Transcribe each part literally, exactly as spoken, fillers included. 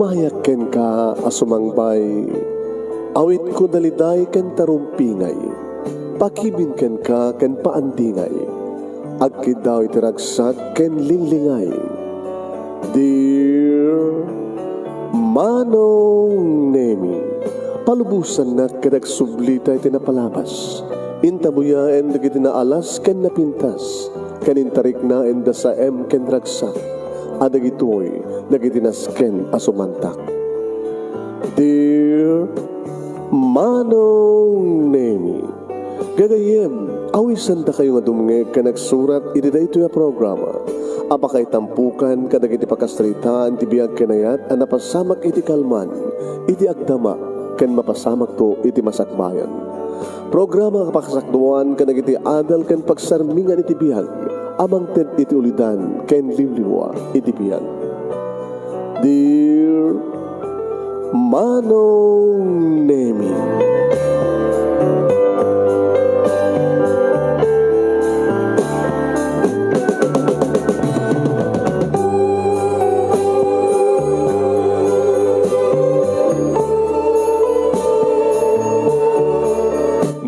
Mayak kenka a sumangbay, awitko daliday ken tarumpingay, pakibin kenka ken paandingay, agkiddaw iti ragsak ken linglingay. Dear Manong Nemi, palubosannak ket agsublita iti napalabas. Intabuyaen dagiti naalas ken napintas, ken intariknaenda saem ken ragsak, a dagitoy dagiti nasken a sumantak. Dear Manong Nemi, gagayyem, awisandakayo nga dumngeg ken agsurat iti daytoy a programa a pakaitampukan kadagiti pakasaritaan ti biag ken ayat a napasamak iti kalman, iti agdama, ken mapasamakto iti masakbayan. Programa a pakasakduan kadagiti adal ken pagsarmingan iti biag a mangted iti ulidan ken liwliwa iti biag. Dear Manong Nemi.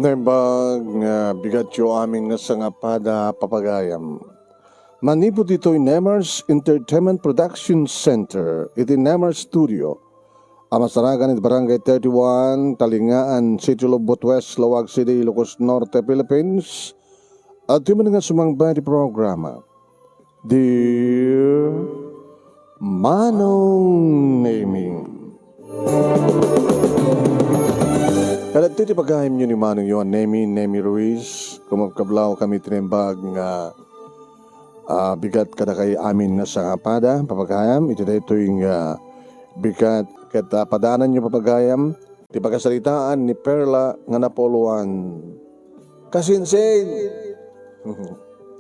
Naimbag nga bigatyo amin nga sangapada, papagayam. Manipud ditoy Nemars Entertainment Production Center iti Nemars Studio a masarakan iti Barangay thirty-one, Talingaan, City of Lubot West, Laoag City, Ilocos Norte, Philippines. Adtoy met nga sumangbay ti programa. Dear Manong Nemi. Kadagitoy ti pagayamyo ni Manong Yohan Nemi, Nemi Ruiz. Kumabkablaw kami ti naimbag nga, ah, bigat kadakay amin nga sangapada, papagayam, iti daytoy nga bigat ket, ah, padananyo, papagayam, ti pakasaritaan ni Perla nga napuloan. Kasinsin!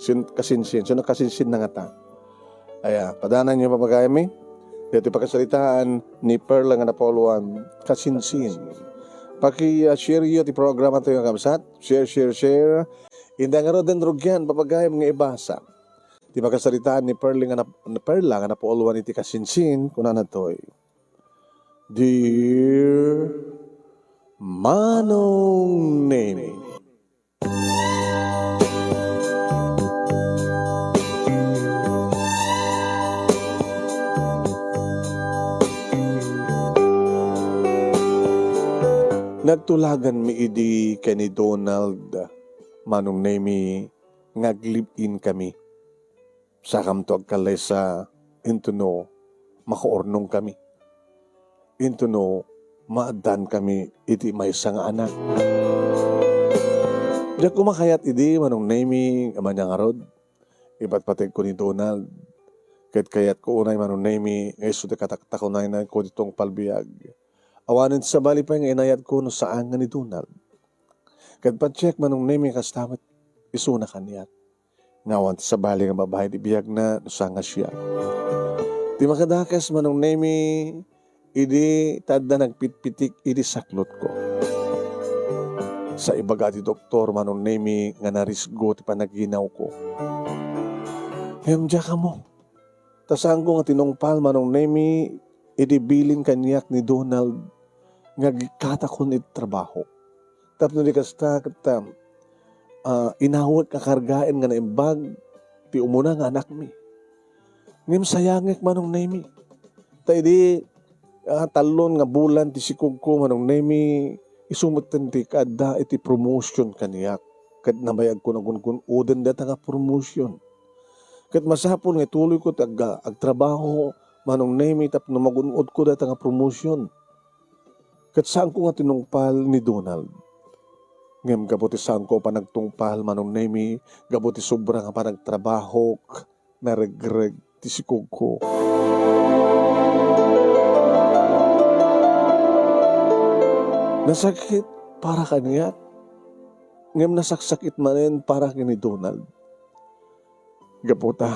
Sin-, kasinsin. Sino kasinsin na ngata? Aya, padananyo, papagayammi. Daytoy pakasaritaan ni Perla nga napuloan. Kasinsin. Paki, ah, share yo ti programa tayo, kabsat. Share, share, share. Inda ngaruden rugian, papagayam nga ibasa. Ti pakasaritaan ni Perla nga nap-, Perla nga napuloan iti kasinsin, kunana toy. Dear Manong Nemi. Nagtulaganmi idi ken ni Donald, Manong Nemi, nga ag-live-in kami. Sakamto agkallaysa, intono makaurnongkami, intono maaddankami iti maysa nga anak. Diak koma kayat idi, Manong Nemi, nga manyang ngarud, ipatpategko ni Donald. Ket kayatko unay, Manong Nemi, nga isu ti kataktakunaynayko ti tungpal biag. Awanen sabali pay nga inayatko no saan nga ni Donald. Ket patiek, Manong Nemi, kasta met isuna kaniak. Nga awan ti sabali nga babai ti biagna no saan nga siak. Ti makadakes, Manong Nemi, idi ta adda nagpitpitik iti saklotko. Sa ibaga ti doktor, Manong Nemi, nga narisgo ti panaginawko. Ngem diak ammo. Ta saanko nga tinungpal, Manong Nemi, iti bilin kaniak ni Donald nga agikkatakon iti trabaho. Tapno di kasta, ket, ah, inawek a kargaen nga naimbag ti umuna nga anakmi. Ngem sayangek, Manong Nemi. Ta idi, ah, tallon nga bulan ti sikogko, Manong Nemi, isu metten ti kaadda iti promotion kaniak. Ket nabayagko nga gun-gun-oden dayta nga promotion. Ket masapul nga ituloyko ti ag-, agtrabaho, Manong Nemi, tapno magun-odko dayta nga promotion. Ket saanko nga tinungpal ni Donald. Ngem gapu ti saanko a panagtungpal, Manong Nemi, gapu ti sobra nga panagtrabahok, naregreg ti sikogko. Nasakit para kaniak, ngem nasaksakit manen para ken ni Donald. Gapu ta,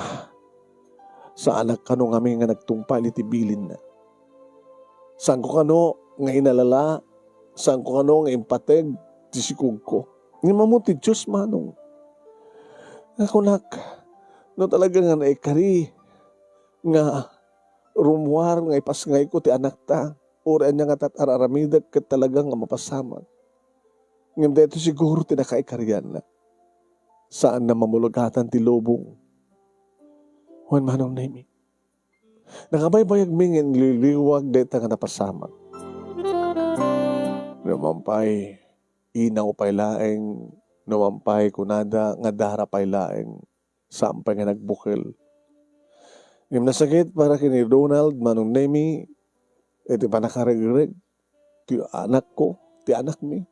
saanak kano ngamin nga nagtungpal iti bilinna. Saanko kano nga inalala, saanko kano nga impateg ti sikogko. Ngem ammo ti Dios, Manong, nga kunak, no talaga nga naikari nga rummuar nga ipasngayko ti anakta, uray ania nga tat-, ar-aramidek ket talaga nga mapasamak. Ngem daytoy siguro ti nakaikarianna. Saanna mamulagatan ti lubong. Wen, Manong Nemi, nakabaybayagmi nga inliwliwag dayta nga napasamak. No man pay, inaw pay laeng, no man pay kunada nga dara pay laeng, saan pay nga nagbukel. Ngem nasakit para ken ni Donald, Manong Nemi, iti pannakaregreg ti anakko, ti anakmi.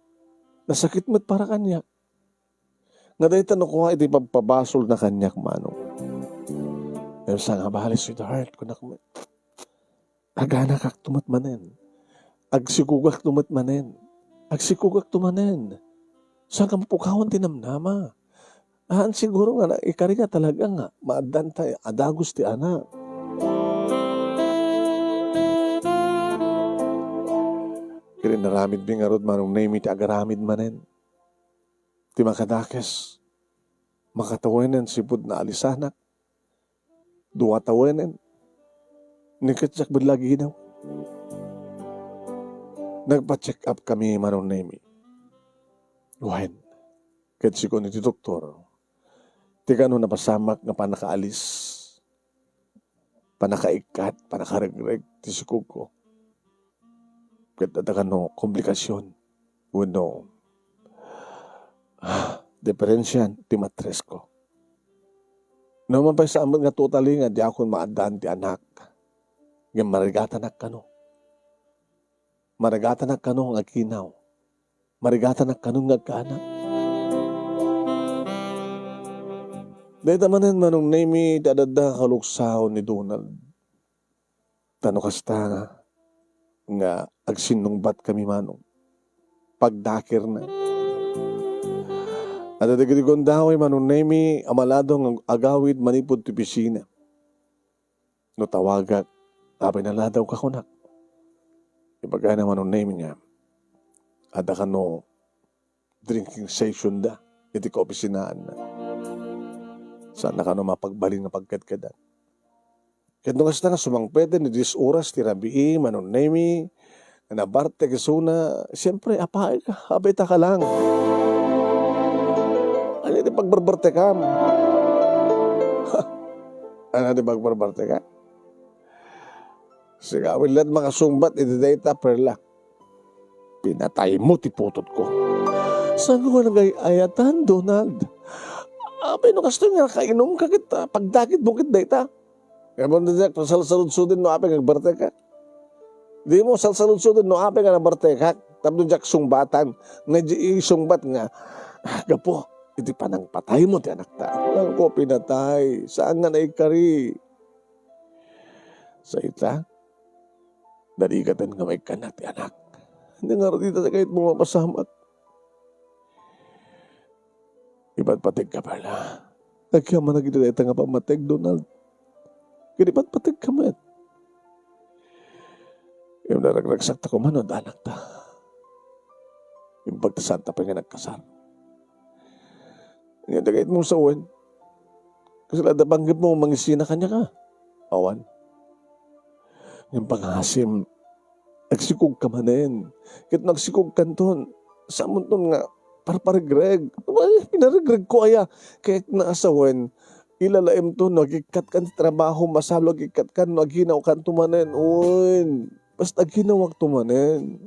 Nasakit met para kaniak. Nga dayta no kua iti pagpabasolna kaniak, Manong. Ngem sangabali, sweetheart, kunak met. Aganakakto met manen. Agsikugakto met manen. Agsikugakto manen. Saan ka mapukawan ti namnama? Haan siguro nga naikari nga talaga nga maaddanta a dagus ti anak. Ket inaramidmi ngarud, Manong Nemi, ti agaramid manen. Ti makadakes, makatawenen sipud naalisanak. Dua tawenen. Ni ket siak met la aginaw. Nagpa-check up kami, Manong Nemi. Wen, ket sikon iti doktor, ti kano napasamak nga pannakaalis, pannakaikkat, pannakaregreg ti sikugko. Ket adda kano komplikasyon wenno, ah, diferensian ti matresko. No man pay saan met nga totally nga diakon maaddaan ti anak, ngem marigatanak kano. Marigatanak kano nga aginaw. Marigatanak kano nga agkaanak. Dayta manen, Manong Nemi, ti adda nga kaluksaon ni Donald. Ta no kasta nga, nga agsinnungbat kami, Manong, pagdakirna. Adda dagiti gundaway, Manong Nemi, a maladaw nga agawid manipud ti opisina. No tawagak, apay naladawka, kunak. Ibagana, Manong Nemi, nga adda kano drinking session da iti kaopisinaanna. Saanna kano mapagbalin nga pagkedkedan. Ket no kasta nga sumangpeten ti dies oras ti rabii, Manong Nemi, nga nabartek isuna, siempre, apay ka, apay ta ka lang. Ania ti pagbarbartekam? Ania ti pagbarbartekam? Sika met laeng makasungbat iti dayta, Perla. Pinataymo ti putotko. Saan ko nagay-ayatan, Donald? Apay no kastoy nga nakainumka ket, ah, pagdakitmo ket dayta? Ngem diak pasalsaludsoden no apay nga agbartekak. Dimo salsaludsoden no apay nga nabartekak. Tapno diak sungbatan. Nga di isungbat nga, ah, gapu iti panangpataymo ti anakta. Nagko pinatay. Saan nga naikari? Sa ita, narigaten nga maikkan ti anak. Ania ngarud ita ti kayatmo mapasamak? Ipatpategka, Perla. Agyaman dagiti dayta nga pammateg, Donald. Ket ipatpategka met. Ngem naragragsakta koma no adda anakta. Imbag ta saanta pay nga nagkasar. Ania ti kayatmo sawen? Kasla adda panggepmo nga mangisina kaniak? Awan. Ngem pangasim, agsikogka manen. Ket no agsikogkanton, saanmonton nga parparegreg. Ay, pinaregregko aya. Kayatna a sawen, ilalaemto no agikkatkan ti trabaho, masapul agikkatkan no aginawkanto manen. Wen, basta aginawakto manen.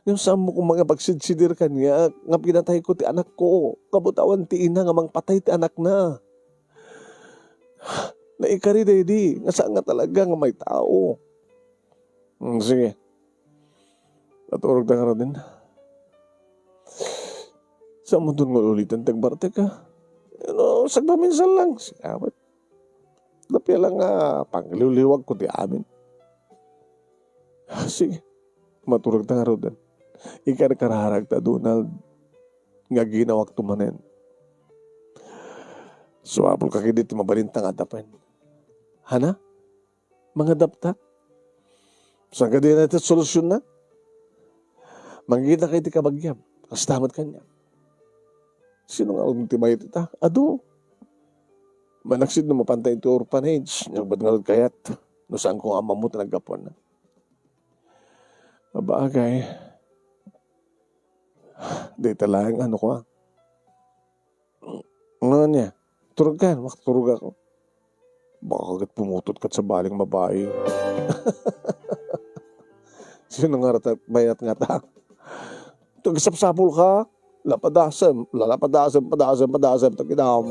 Ngem saanmo koma nga pagsidsidir kaniak nga pinatayko ti anakko, kabutawen ti ina nga mangpatay ti anakna. Naikari daydi nga saan nga talaga nga maitao. Hmm, sige. Maturogta ngaruden. Saanmonton nga ul-uliten ti agbartek, ha? No, sagpaminsan lang. Sige, awit. Apay la nga pangliwliwagko ti amin. Ah, sige, maturogta ngaruden. Ikarkararagta, Donald, nga aginawakto manen. Suapulka ketdi ti mabalinta nga adapen. Hana? Mangadapta? Saan kadi dayta ti solusionna? Manggitak iti kabagiam. Kasta met kaniak. Sino nga agtimayet ita? Adu. Manaksid no mapanta iti orphanage, nagbat ngarud kayat. no saanko nga ammom ti naggapuanna. Abagay, dayta laeng ano ko, ah. Nga niya, turog ka, makaturog ako. Baka ket pumutotkat sa baling babae. Sino nga rata, mayat nga ta? Tagisapsapul ka, lapadasem, lalapadasem, padasem, padasem, tagidam.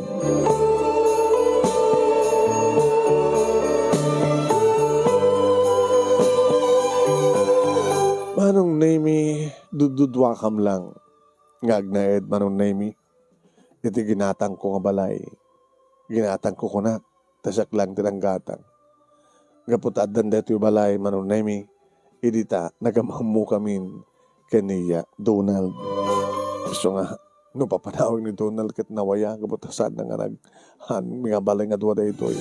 Manong Nemi, dududwakam lang. Nga agnaed, Manong Nemi, iti ginatangko nga balay. Ginatangko kunak, ta siak lang ti nanggatang. Gapu ta addan daytoy balay, Manong Nemi, idi ta nagamammokamin ken ni Donald. Isu nga, no papanawag ni Donald ket nawaya, gapu ta saan nga nag-, han, nga balay nga dua daytoy.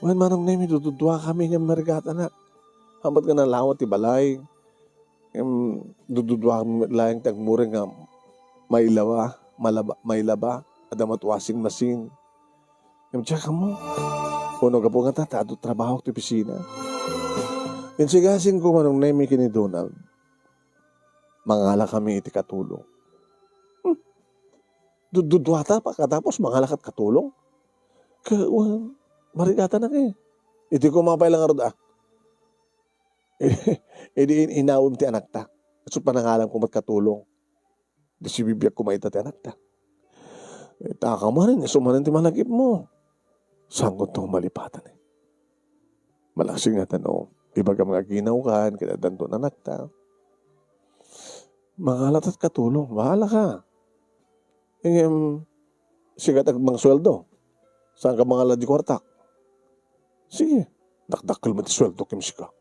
Wen, Manong Nemi, dududua kami nga marigatanak. Hamat nga nalawa ti balay. Em, dududua kami laeng ti agmuring nga mailaba, malaba, mailaba, adda met washing machine. Ngem diak ammo. Ono gapu ngata ta adu trabaho ti opisina. Insigasingko, Manong Nemi, ken ni Donald. Mangala kami iti katulong. Hmm. Dudduduata pa, katapos mangala kat katulong. Ka-, wa-, marigatanak eh. Iti koma pay lang arud, ah. Idi in-, inawem ti anakta. Isu panangalam ko met katulong. Di sibibiag koma ita ti anakta. Ita ka manen, isu manen ti malagipmo. Sangkot to malipatan eh. Malaksid nga tano, ibagam nga aginawkan, ket addanton anakta. Mangala kat katulong, bahala ka. Ngem, sika ti agmangsueldo. Saan ka mangala di kuartak? Sige, dakdakkel met ti sueldo ken sika.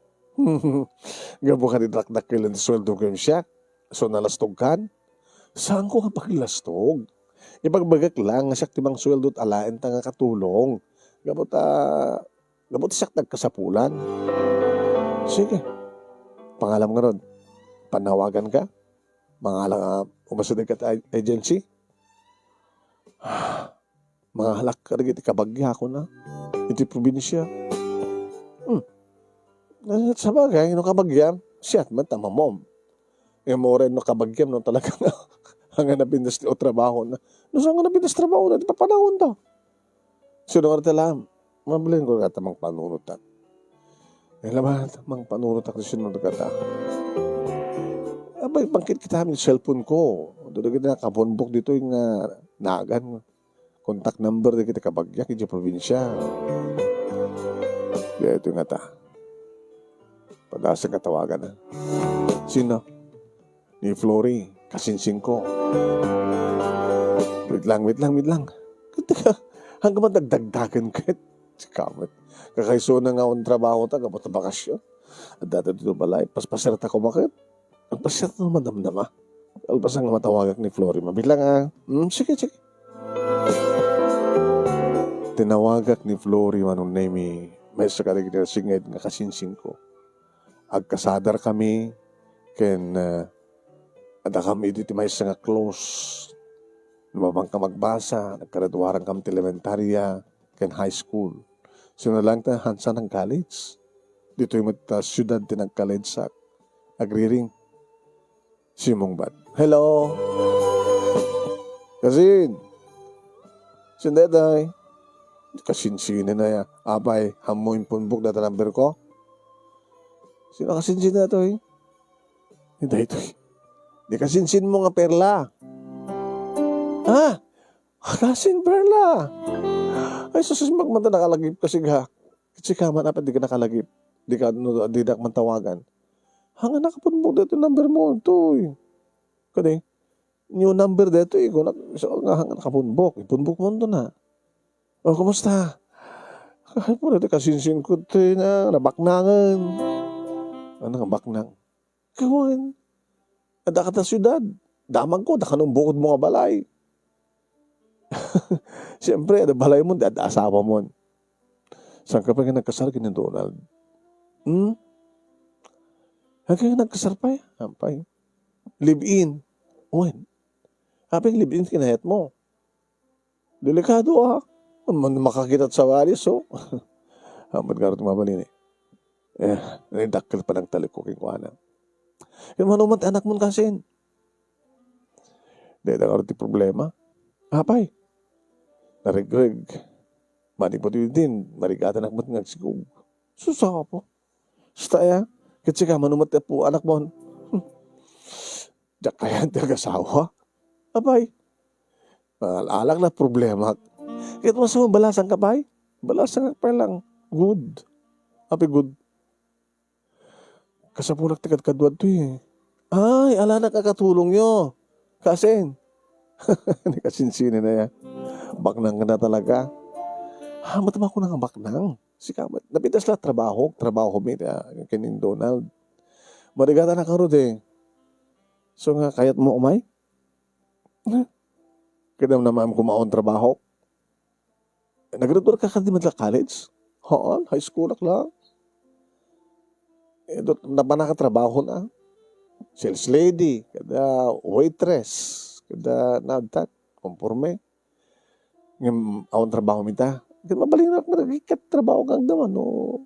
Gapu kadi dakdakkel ti sueldo ken siak, so nalastog kan? Saanko nga paglastog. Ibagbagak lang nga siak ti mangsueldo alaen ta nga katulong. Gapu ta, gapu ta siak ti agkasapulan. Sige, pangalam ngarud. Panawagan ka? Mangala nga umasideg ka ti agency? Mangalak kadagiti kabagia, kuna, iti probinsia. Hmm. Eh, sabagay, no kabagiam, siak met ti ammom. Ngem uray no kabagiam, no talaga nga, nga napintas ti trabaho na. No saan nga napintas trabaho na, di papanawon ta. Sino nga ti alam? Mabalin ko nga ta mangpanunotak. Eh, labat, mangpanunotak ti sino nga ta. Abay, bangkit kita amin cellphone ko. Doon kita nakabunbok dito yung, ah, nagan. Contact number dagiti kabagiak idiay probinsia. Daytoy ngata. Padasek nga tawagan, ha? Sino? Ni Flory, kasinsinko. Wait lang, wait lang, wait lang. Teka, hanggang man dagdagdagan ket. Sikamet. Kakaisuna nga un trabaho ta, gapu ta bakasyon. Adda ta dito balay, paspasiar ta kumaket. Agpasiar ta madamdama. Kalpasan nga matawagak ni Flory, mabilang, ah. Hmm, sige, sige. Tinawagak ni Flory, Manong Nemi, maysa kadagiti nasinged nga kasinsinko. Agkasadar kami, ken, ah, adda kami iti maysa nga close. Lumabang kam agbasa, nagkaraduaran kam ti elementarya, ken high school. Sino lang ta, hansa nag-college. Ditoy met ta siudad ti nag-college sak. Agriring. Simungbat. Hello. Kasin. Sino daytoy? Kasinsinko na ya. Apay, hammo impunbok data number ko? Sino kasinsin daytoy? Ni daytoy. Di kasinsin mo nga Perla. Ah! Kasin Perla! Ay, sus, magmanta nakalagip kasi ga. Kasi ka man, apat di ka nakalagip. Di ka, no, di dak man tawagan. Hanga nakapunbok dito number mo, toy. Kadi, new number dito, eh. Kung nak-, so, nga hanga nakapunbok. Ipunbok mo ito na. O, kumusta? Ay, puro di kasinsin ko ito, eh, na, nabaknangan. Ano nga baknang? Kawan. Adda ka ta siudad. Damag ko, adda ka nung bukod mo nga balay. Siyempre, adda balay mo, adda asawa mo. Saan ka pa nga nagkasal ken ni Donald? Hmm? Hanggang nagkasal pa, eh. Ampay. Live-in. Wen. Apay live-in kinayat mo. Delikado, ah. Man, makakita sa walis, oh. Ammon ngarud ti mabalin, eh. Eh, nagdakkel pay nagtalek kenkuana. Ket mano met ti anakmon, kasin? Dayta ngarud ti problema. Apay? Naregreg. Manipud din, marigatanak met nga agsikog. Sus, apo. Sus, aya. Ket sika, mano met ti apo, anakmon? Hmm. Diak kayat ti agasawa. Apay? Al-alak la problemak. Ket masapul balasangka pay? Balasangak pay lang. Good. Apay good? Kasapulak ti kadkaduad to, eh. Ay, alanak a katulongyo. Kasin? Ni kasinsinina ya. Baknang ka na talaga. Ha, ba't ba ako nang baknang? Sika, napitas la trabaho, trabaho mi, ah, ken ni Donald. Marigatanak ngarud, eh. So nga, kayatmo umay? Ket namnamaem koma awan trabaho. Naggraduar ka kadi met la college? Haan, high school ak la. Eh, dot-, napanaka trabaho na. Sales lady, kada waitress, kada nagtat, konforme. Ngem, awan trabaho mi ta. Ket mabalin ak nga nagikkat trabaho kang daman, no?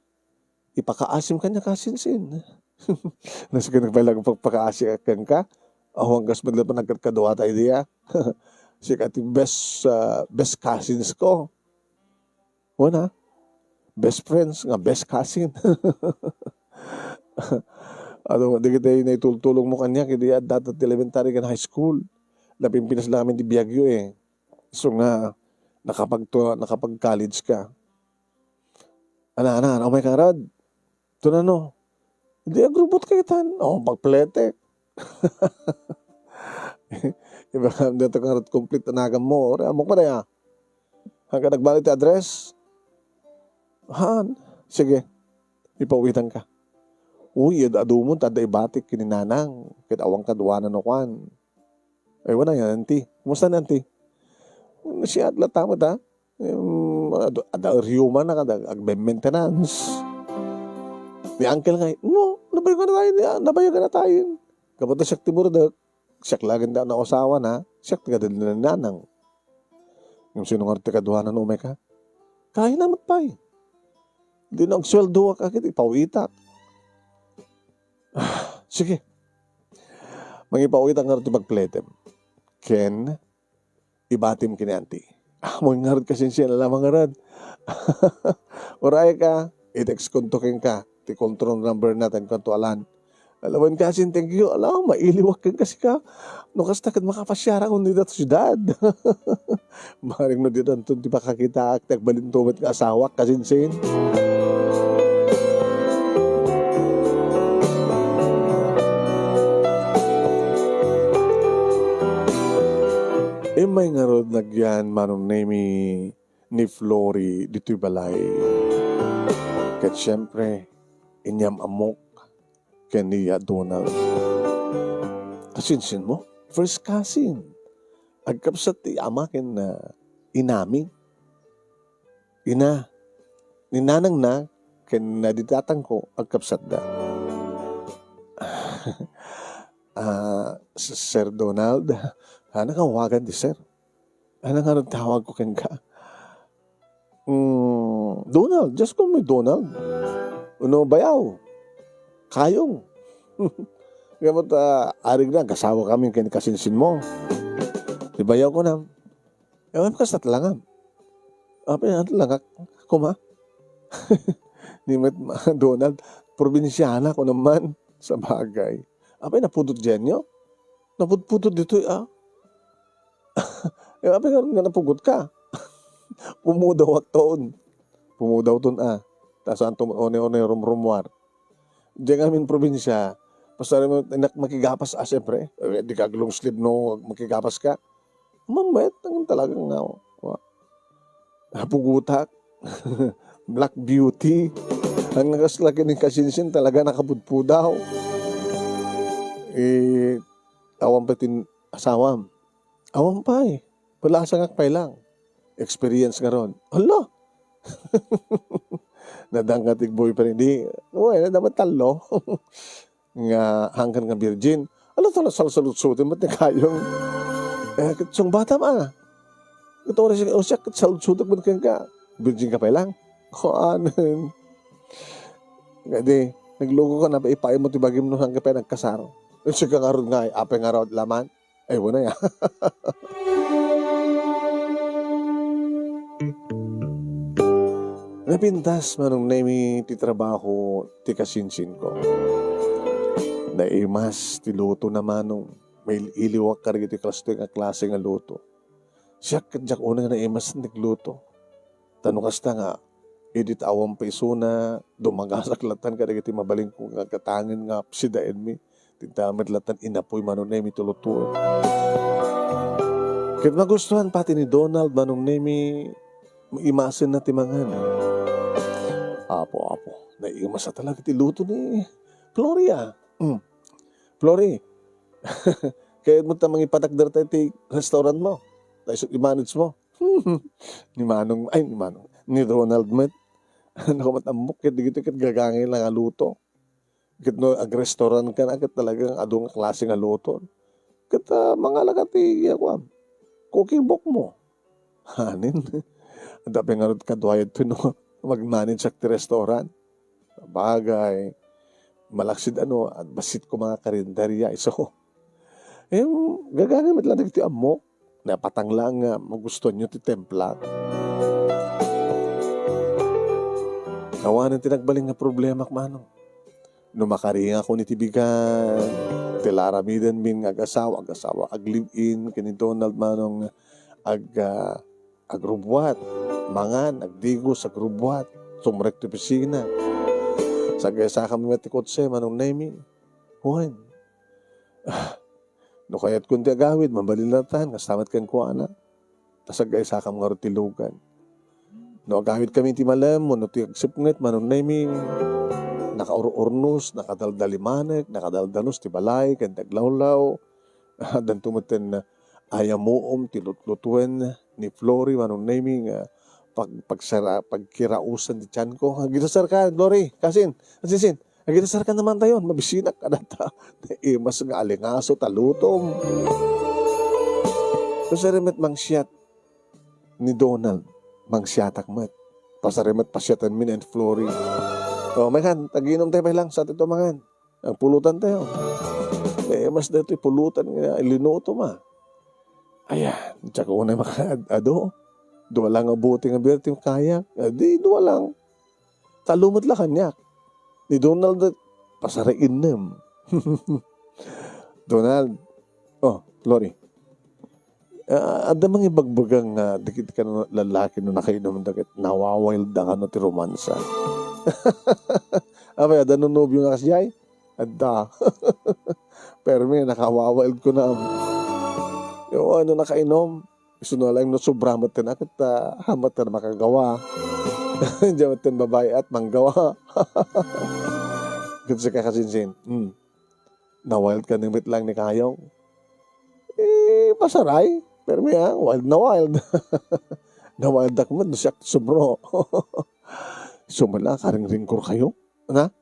Ipakaasim kaniak, kasinsin. Nasken pay laeng pagpakaasi kenka. Awan kas met la panagkadkaduata idi, ah. Sika ti best, ah, best cousins ko. Wen, ah. Best friends nga best cousin. Adu, dagiti naitultulongmo kaniak idi adda ti elementary ken high school. Napimpinas la kami ti biagyo, eh. So nga, nakapagtua-, nakapag-college ka. Ana, ana, ana, umay ka ngarud. Ito na, no? Di agrubot kayo tan. Oh, pagplete. Iba nga, dito ka ngarud complete na agam mo. Ore, amok pa na ya. Hanggang nagbalik ti address. Han. Sige. Ipawitan ka. Uy, ad-, adu mo, tadda ibatik kini nanang. Ket awan kaduanan no kwan. Ay, wala yan, auntie. Kumusta ni auntie? Siya, at lata mo, ta? Em, ad-, adda reuma na, kada agbe-maintenance. Ni uncle nga, "No, nabayagan na tayo, ni-, nabayagan na tayo." Kapag siak ti burdek, siak lagi na nausawa na, siak ti kadin ni nanang. Ngem sino nga ti kaduanan no umay ka? Kayat na met pay. Di na agsweldo ak, agit ipawitak. Ah, sige. Mangipawitak ngarud ti pagpletem. Ken, ibatim kini auntie. Ah, mo ngarud kasinsin, alam ngarud. Uray ka, i-text konto kenka, ti control number natin konto alan. Alawan kasin, thank you. Alam, mailiwak ken kasi ka. No, kasta ket makapasiarak on dita ti siudad. Maring no, dita anton ti pakakitaak, ti agbalinto met nga asawak, kasinsin. Immay ngarud nagyan Manong Nemi ni Flory ditoy balay. Ket siempre, inyam-ammok ken ni Donald. Kasinsin mo? First cousin. Agkapsat ti ama ken, ah, inami. Ina, ni nanangna ken ni tatangko, agkapsatda. Ah, S-, Sir Donald, haan nga awagan ti sir. Haan nga tawag ko kenka. Mm, Donald, just call me Donald. Uno, bayaw. Kayong. Kaya mo ta, arig na, agasawa kami ken kasinsin mo. Di bayaw ko na. Eh, ano ka sa talangam? Apa yan, talangak? Kuma? Ni met, Donald, probinsyana ko naman. Sa bagay. Apa yan, napudot dyan nyo? Napudpudot dito, ah. Eh, apay nga, nga napugot ka? Pumudaw ak ton. Pumudaw ton, ah. Ta saan ton, one, one, rumrumuar. Diyan ngamin probinsya, basta rin mo, inak makigapas, ah, siyempre. Eh, di ka long sleeve no, makigapas ka. Mamet, ang talagang nga, wa-, napugutak. Black beauty. Ang nagas laki ni kasinsin, talaga nakapudpudaw. Eh, awan pa tin asawam. Awan pa eh. Palasangak pay lang. Experience nga ron. Hala! Nadangga ti boyfriend. Di, uy, nadama tallo. Nga hangkan nga virgin. Ala, tala, salsalutsutin, ba't ni kayong? Eh, sungbatam, ah. Ito oras yung, o siya, salutsutak, ba't ka? Virgin ka pa lang. Kuanan. Kadi, nagluko ka na, ipaay mo ti bagim no saan ka pay nagkasar. Sika ngarud nga, apay nga raw laman? Ay, wala ya. Napintas, Manong Nemi, ti trabaho ti kasinsinko. Naimas ti luto na, Manong. Mail-iliwak kadagiti kastoy nga klase nga luto. Siak ket diak unay nga naimas ti nagluto. Ta no kasta nga, idi ta awan paisuna, dumagasak latta kadagiti mabalinko nga gatangen nga apsidaenmi. Tinta met latta inapoy, Manong Nemi, ti lutoen. Ket magustuhan pati ni Donald, Manong Nemi, imasenna ti mangan. Apo, apo, naimas a talaga ti luto ni Floria. Mm. Flori, kayatmo ta mangipatakder tayo ti restaurant mo. Tayo i-manage mo. Ni Manong, ay, ni Manong, ni Ronald met. Ano ka met ammok, ket digito ket gagangay la nga luto. Ket no ag-restaurant ka na, ket talagang adu nga klase nga luto. Ket, ah, mangala ka ti, ah, kuan, cooking book mo. Hanin, adda pay ngarud kaduayo ti no mag-manage ak ti restaurant. Bagay, malaksid ano, at bassit ko mga karinderya, iso. Eh, gagangay met lang dagiti ammok. Napatang lang nga magustuhan nyo ti templa. Awanen ti nagbalin nga problema, Manong. No makaringakon iti bigan, ti la aramidenmin nga ag-asawa, ag-asawa, ag-live-in, ken ni Donald, Manong, ag-, ah, agrubbuat, mangan, agdigos, agrubbuat, sumrek ti opisina. Sagaysakam met ti kotse, Manong Nemi. Wen. Ah, no kayatkon ti agawid, mabalin latta, kasta met kenkuana. Ta sagaysakam ngarud ti lugan. No agawidkami ti malem, wenno ti agsipnget, Manong Nemi, nakaur-urnos, nakadaldalimanek, nakadaldanos ti balay, ken ti aglawlaw. Addanto metten ayamuom ti lutlutoen ni Flori, Manong Nemi, nga pag-, pagsara-, pagkirausan ti tianko. Agidasarkan, Flori, kasin, kasinsin, agidasarkan naman tayo, mabisinak, adda ta. Naimas nga alingaso ta lutom. Kasari met mangsiat ni Donald, mangsiatak met. Pasari met pasiatanmi ni Flori. O, maykan, aginom tayo pay lang, sa ti tumangan. Agpulutan tayo. Eh, mas daytoy pulutan nga linutom, ah. Ayan, diak unay makaad-adu. Dua lang nga bote nga beer ti kaya. Eh, di, dua lang. Tallo met la kaniak. Ni Donald, pasari innem. Donald, oh, Flori. Ah, adda mangibagbaga nga dagiti kano lalaki no nakainom da ket nawawild da kano ti romansa. Apay, adda no nobio na kasdiay? Adda. Permi, nakawawild ko na. Yo, ano, nakainom? Isu na lang no sobra met na ket, ah, hamat na makagawa. Diyan met babae at manggawa. Ket sika, kasinsin. Hmm. Nawild ka ni met lang ni Kayong. Eh, pasaray. Permi, ah, wild na wild. Nawild ak met, siak subro. Sumala, karingringkur kayo? Na?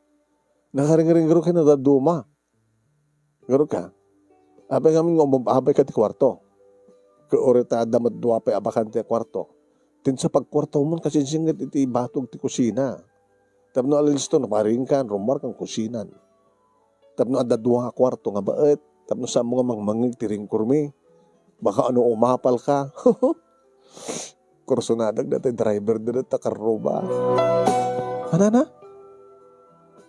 Nakaringringkur kayo na daduma. Garo ka? Apay ngamin nga umabay ka ti kwarto. Kaurita adda met dua pay a bakante a kwarto. Tin sa pagkwarto mon, kasinsinget iti batog ti kusina. Tapno alisto, naparingkan, rumar kan kusinan. Tapno adda dua nga kwarto nga baet, tapno saanmo nga mangmangngeg ti ringkurmi, baka ano umapal ka. Kursonadak dati driver da ta karruba. Anana?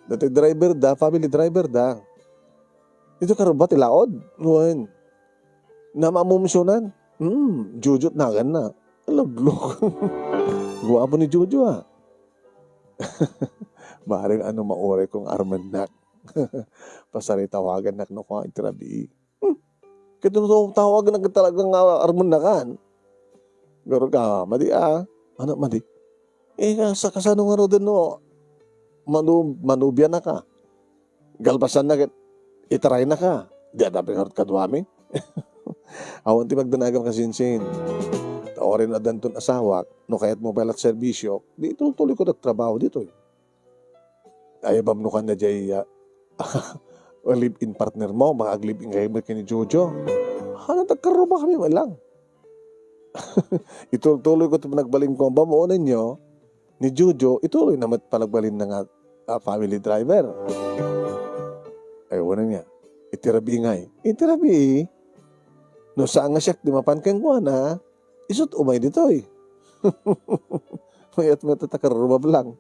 Dati driver da, family driver da. Ito karruba ti laod? Wen. Namamumsunan? Hmm, Jujut nagan na. Laglok. Guwapo ni Jojo, ah. Bareng ano mauray kong armennak. Pasaritawagan nak no kwa iti rabii. Hmm. Ket no tawagan nak talaga nga armennakan. Garo ka, madi, ah. Ano, madi? Eh, sa kasano nga roden no? Manu-, manubian na ka. Galpasan na ket itaray na ka. Di adda pingarot kaduami. Awan ti pagdanagam kasinsin. Ta uray no addanton asawak, no kayat mo pay la serbisyo, di itultuloy ko nagtrabaho ditoy. Ay, abam no kanya jay, ah, live-in partner mo, baka ag-live-in kayo met ken ni Jojo. Hala, nagkarruba kami man lang. Itultuloy ko ti panagbalin ko. Abam, unayen nyo, ni Jojo, ituloy na met panagbalin na nga a family driver. Ay, wala niya. Iti rabii ngay. Iti rabii, no saan nga siak ti mapan kenkuana, isut umay ditoy. Mayat met ta karrubab lang.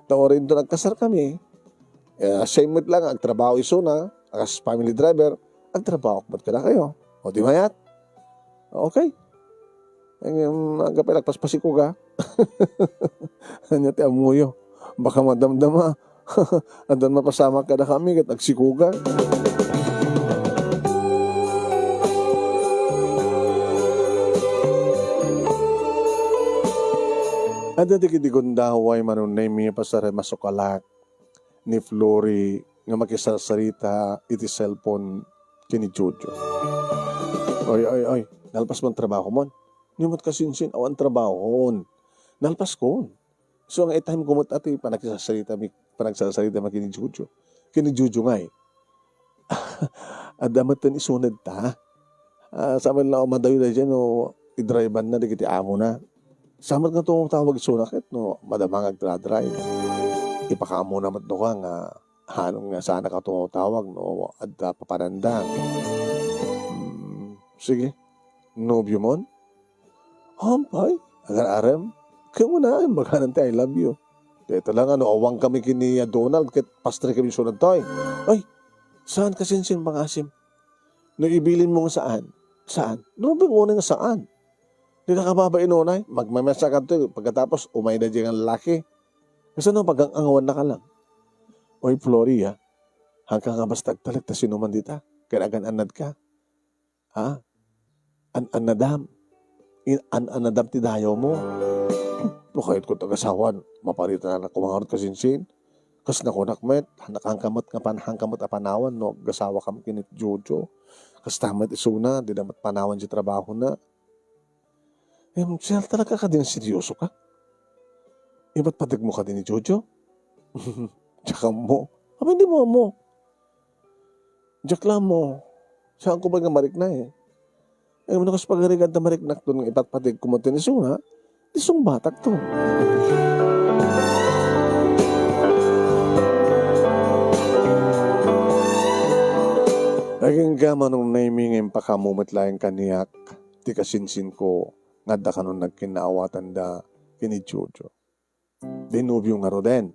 Ta uray inton agkasar kami, eh, same met lang, agtrabaho isuna, as family driver, agtrabaho met kadakayo. O, di mayat? Okay. Ngem, agapay nagpaspasikuga. Ania ti ammoyo? Baka madamdama. Addan mapasamak kadakami ket agsikuga. Adda dagiti gundaway, Manong Nemy, a pasaray masukalak ni Flory nga makisarsarita iti cellphone ken ni Jojo. Oy, oy, oy, nalpas man trabahomon? Ni met kasinsin, awan trabahon. Nalpaskon. So, nga itahim ko met ti panagsarsarita mi, panagsarsarita mi ken ni Jojo. Ken ni Jojo ngay. Adda met ten isuned ta. Ah, sa met la madayo daydiay no idriveanna dagiti amona. Sa met nga tumawtawag isuna ket no madama nga agdra-drive. Ipakaamona met no ka nga, hanon nga saan ka tumawtawag no adda papananda. Hmm, sige. Nobio mon? Hampay, agar-arem. Kaya mo na, imbaganan ti I love you. Deta lang, ano, awang kami kini a Donald, ket pastre kami sunod tayo. Ay, saan ka sinsin pangasim? No ibilin mo nga saan? Saan? Nobio mo nga saan? Di na kababa inunay, magmamesa ka to, pagkatapos, umay na dyan ang lalaki. Kasano, pag-ang-angawan na ka lang? Oy, Floria, hangka nga basta agtalek ta sinuman dita, kaya agan-anad ka. Ha? An-annadam. In-an-annadam ti dayawmo. No kayatko ti agasawan, maparitanak koma ngarud kasinsin. Kas nakunak met, hanakangka met nga pan-, hangka met a panawan no agasawakam ken ni Jojo. Kasta met isuna, dida met panawan ti trabahona. Em, siya talaga kadi nga seryoso ka? Ipatpategmo kadi ni Jojo? Diak ammo. Apay, di mo ammo? Diak la ammo. Saanko pay nga marikna, eh. Ay, no kas pagarigan ta mariknakton nga ipatpategko met ti isuna, di sungbatakton. Agingga, Manong Nemy, nga impakaammo met laeng kaniak ti kasinsinko nga adda kanon nagkinnaawatanda ken ni Jojo. Di nobio ngaruden.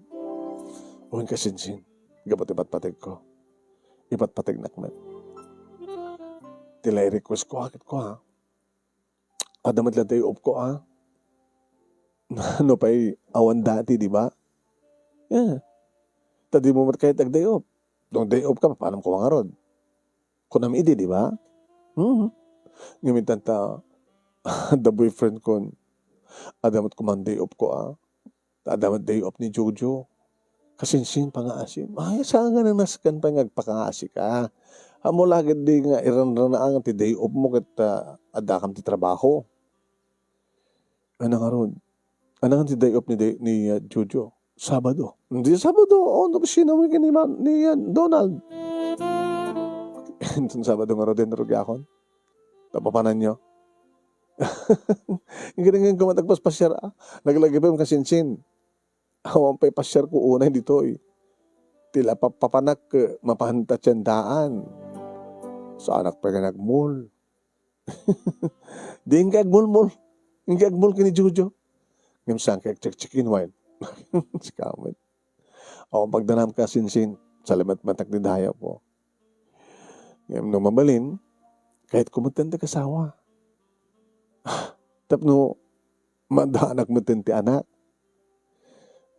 Wen kasinsin, gapu ti patpategko. Ipatpategnak met. Ti la i-request ko, akit ko, ha? Adda met la day off ko, ha? No pay awan dati, di ba? Yeah. Ta di mo met kayat ag-day off. No day off ka, papanam ko ngarud? Kunam idi, di ba? Hmm. Ngem intan ta, adda boyfriend kon, adda met koma day off ko, ah. Adda met day off ni Jojo. Kasinsin, pangaasim. Ay, saan nga nanasken pay nga agpakaasi ka? Ammo la ketdi nga iranranaang ti day off mo ket, ah, addakam ti trabaho. Ano ngarud? Ano nga ti day off ni, ni, uh, Jojo? Sabado. Hindi Sabado. Oh, no, sino mo ni, ni, uh, Donald? Inton Sabado ngarud, din rugi akon. Tapapanan nyo. Ang ganyan ko matagpas pasyar, ah. Lagi-lagi pa yung kasinsin. Awan pa'y pasyar ko unay ditoy. Tila papapanak, eh, mapanta tiyan daan. Saanak pay nga nagmol. Di, inka agmulmol. Inka agmol ken ni Jojo. Ngem saan ka agchekchekin, wen? Sika met. Awan pagdanam kasinsin, salimetmetak ti dayawko. Ngem no mabalin, kayatko met ti asawa. Tapno maaddanak met ti anak.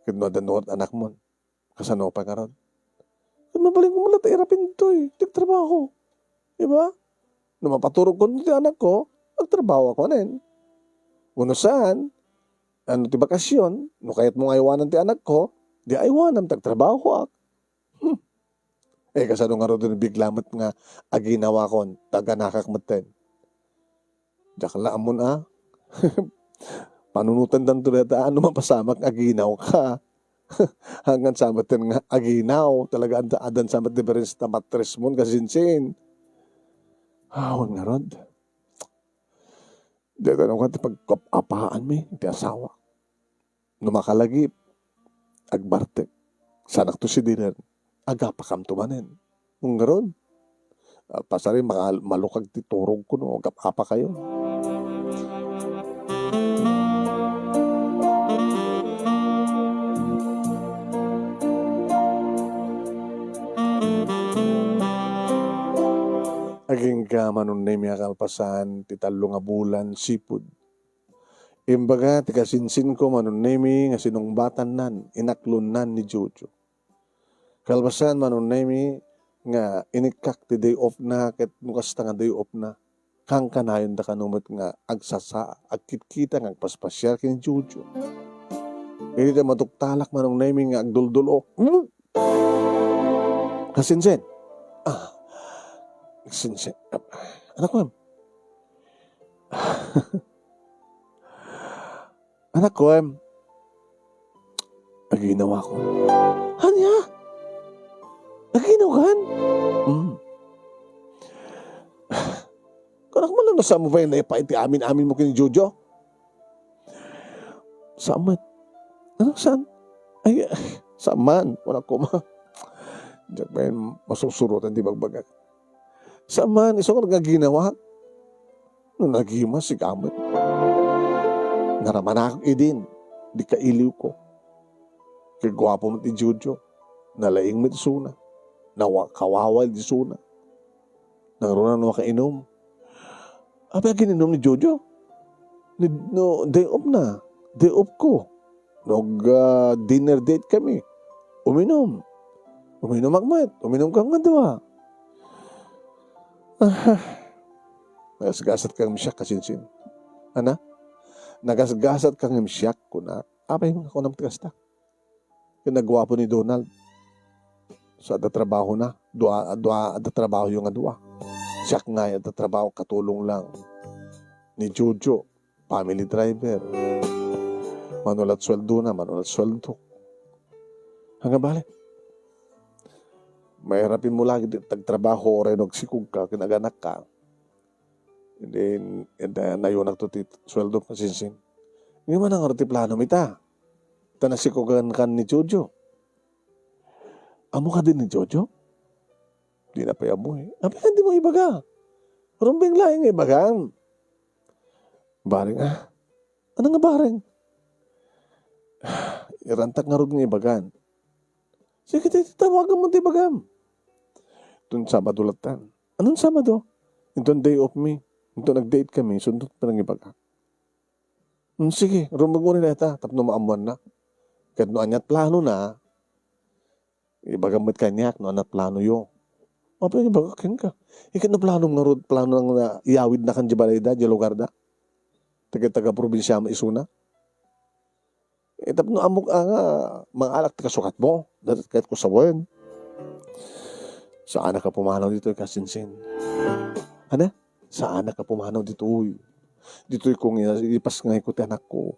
Ket no adda nunot anakmon. Kasano pay ngarud? Ket mabalinko met latta irapin ditoy, ti agtrabaho. Di ba? No mapaturogko ti anakko, agtrabahoak manen. Wenno saan, ano ti bakasyon, no kayatmo nga aywanan ti anakko, di aywanam, ti agtrabahoak. Hmm. Eh, kasano ngarud no bigla met nga aginawakon, ta aganakak metten? Diak la ammon, ah. Panunotendanto dayta, ah, no mapasamak nga aginawka. Hanggan sa metten nga aginaw. Talaga, adda, addan sa met difference ta matrismon kasinsin. Awan ngarud. Dayta no kadi pagkap-apaanmi ti asawa. No makalagip, agbartek. Saanakto sidiren. Agapakamto manen. Ngarud, ah, pasari, makal-, malukag ti turogko no agap-apakayo. Agingga Manong Nemi a kalpasan ti tallo nga bulan sipud. Imbaga ti kasinsinko Manong Nemi nga sinungbatannan, inaklonnan ni Jojo. Kalpasan Manong Nemi nga inikkak ti day off na ket no kasta nga day off na, kankanayonda kano met nga agsasa, agkitkita nga agpaspasiar ken ni Jojo. Idi ta maduktalak Manong Nemi nga agduldul-ok. Kasinsin. Ah. Kasinsin. Anak ko, em. Anak ko, em. Naginawak. Ania? Naginaw kan? Hmm. Kunak man lang, saan mo pa yun naipa iti amin-amin mo ken ni Jojo? Saan man? Ano, saan? Ay, saan man? Wala ko ma. Diak man masusurotan ti bagbagak. Saan man? Isu nga nagginawak. No nagimas, sigamet. Naramanak idin. Di kailiw ko. Kay guapo met ni Jojo. Nalaing met isuna. Nawa-, kawawa di isuna. Nangruna no makainom. Apay agininum ni Jojo? Ni, no, day off na. Day off ko. Nag, ah, dinner date kami. Uminom. Uminom ak met. Uminom ka nga dua. Ah, nagasgasat kang siak, kasinsin. Ana? Nagasgasat kang siak, kuna. Apay nga kunam ti kasta? Ken nagguapo ni Donald. So, adda trabaho na. Dua, dua, adda trabaho yung nga dua. Siak nga, adda trabaho, katulong lang. Ni Jojo, family driver. Manulat sweldo na, manulat sweldo. Hanggang bale. Mairapin mo lagi ti tagtrabaho, oray no agsikog ka, ken aganak ka. Hindi, hindi, nayunak to ti sweldo, kasinsin. Ngem ania ngarud ti plano mi ta? Ta nasikogan kan ni Jojo. Ammo kadi ni Jojo? Di na pay ammo eh. Apay nga di mo ibaga? Rumbeng laeng nga ibagam. Bareng, ah. Ano nga bareng? Irantak ngarud nga ibagan. Sige, ti, ti, tawagan mo ti ibagam. Tun Sabado latan. Anong Sabado? Inton day off mi. Inton nag-date kami, sundot pa nang ibaga. Hmm, sige, rumbeng mo rin ita, tapno maammuan na. Ket no aniat plano na, ibagam met kaniak no aniat plano yo. Apay nga ibaga kenka? Iket no plano ngarud, plano nga iyawid na kan di balay da, di lugar da. Taga, taga probinsya mo isuna. Eh, tapno ammok a nga, mangalak ti kasukat mo. Dati kahit ko sawen. Saan ka pumanaw ditoy, kasinsin? Ana? Saan ka pumanaw ditoy? Ditoy kong ina-, ipasngay ko ti anak ko.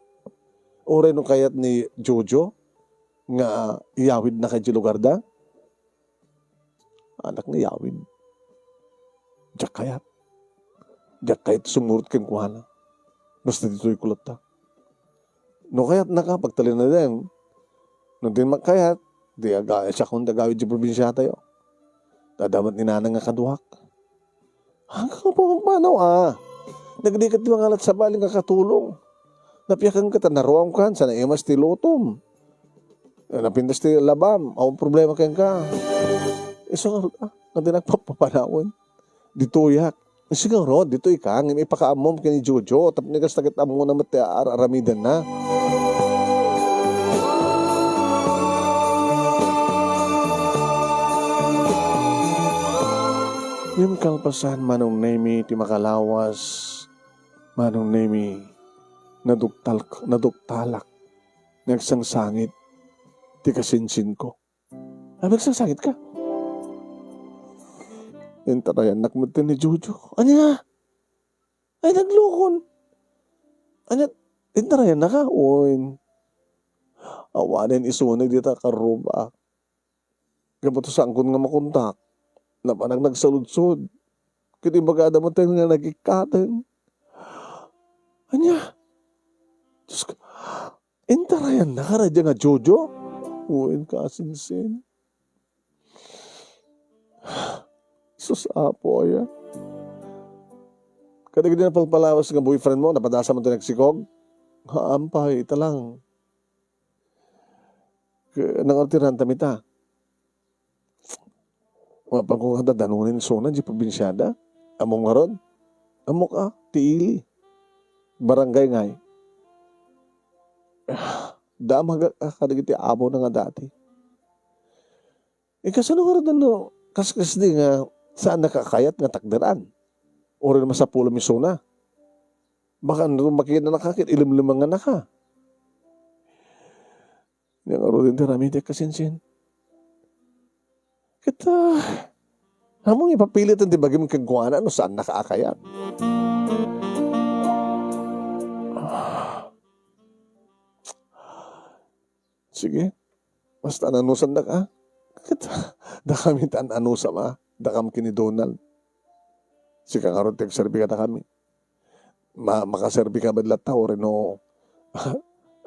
Uray no kayat ni Jojo nga iyawid na kay di lugar da? Anak nga iyawid. Diak kayat. Diak kayat sumurot kenkuana. Basta ditoy ko latta. No kayat naka, pagtalinaden. No din makayat, di aga-, siak ti agawid di probinsya tayo. Dadamat ni nanang nga kaduak. Hanggang pa, paano, ah? Nagdikat di mangalat sa bali nga katulong. Napiakan ka, ta naruam kan, sa naimas ti lutom. Eh, napintas ti labam, awan problema kenka. Isu nga, ah, nga di nagpapapanawan. Ditoyak. Siguro, ditoy ka, ngem ipakaammom ken ni Jojo, tapno kasta ket ammona met ti ar-, aramidenna. Ngem kalpasan, Manong Nemi, ti makalawas, Manong Nemi, naduktal-, naduktalak, nagsangsangit ti kasinsinko. Ay, nagsangsangit ka? Intarayannak met ni Jojo. Ania? Ay, naglukon. Ania, intarayannak ka? Uy. Awanen isuna dita karruba. Gapu ta saankon nga makontak. Napanak nagsaludsod. Ket ibagada met nga nagikkaten. Ania? Diyos ko. Intarayannak kadi nga Jojo? Wen, kasinsin. Sus, Apo, aya. Kadagiti napalpalawas nga boyfriend mo, napadasa man ti nagsikog? Haan pay, ita lang. Ke-, nangartiran ta mi ta. Mapanko nga dadanunen isuna di probinsiada. Ammom ngarud? Ammok a, ti ili. Barangay ngay. Damag a kadagiti amona nga dati. Eh, kasano ngarud no kaskasdi nga saannaka a kayat nga takderan? Uray masapulem isuna. Baka no makita naka ket ilemlemangan naka. Nia ngaruden ti aramidek, kasinsin. Ket, ah, ammom, ipapiliten ti bagim kenkuana no saannaka a kayat. Ah. Sige. Basta an-anusandak, ah. Ket, dakami ti an-anusam, ah. Dakam ken ni Donald. Sika ngarud ti agserbi kadakami. Ma-, makaserbi ka met latta, uray no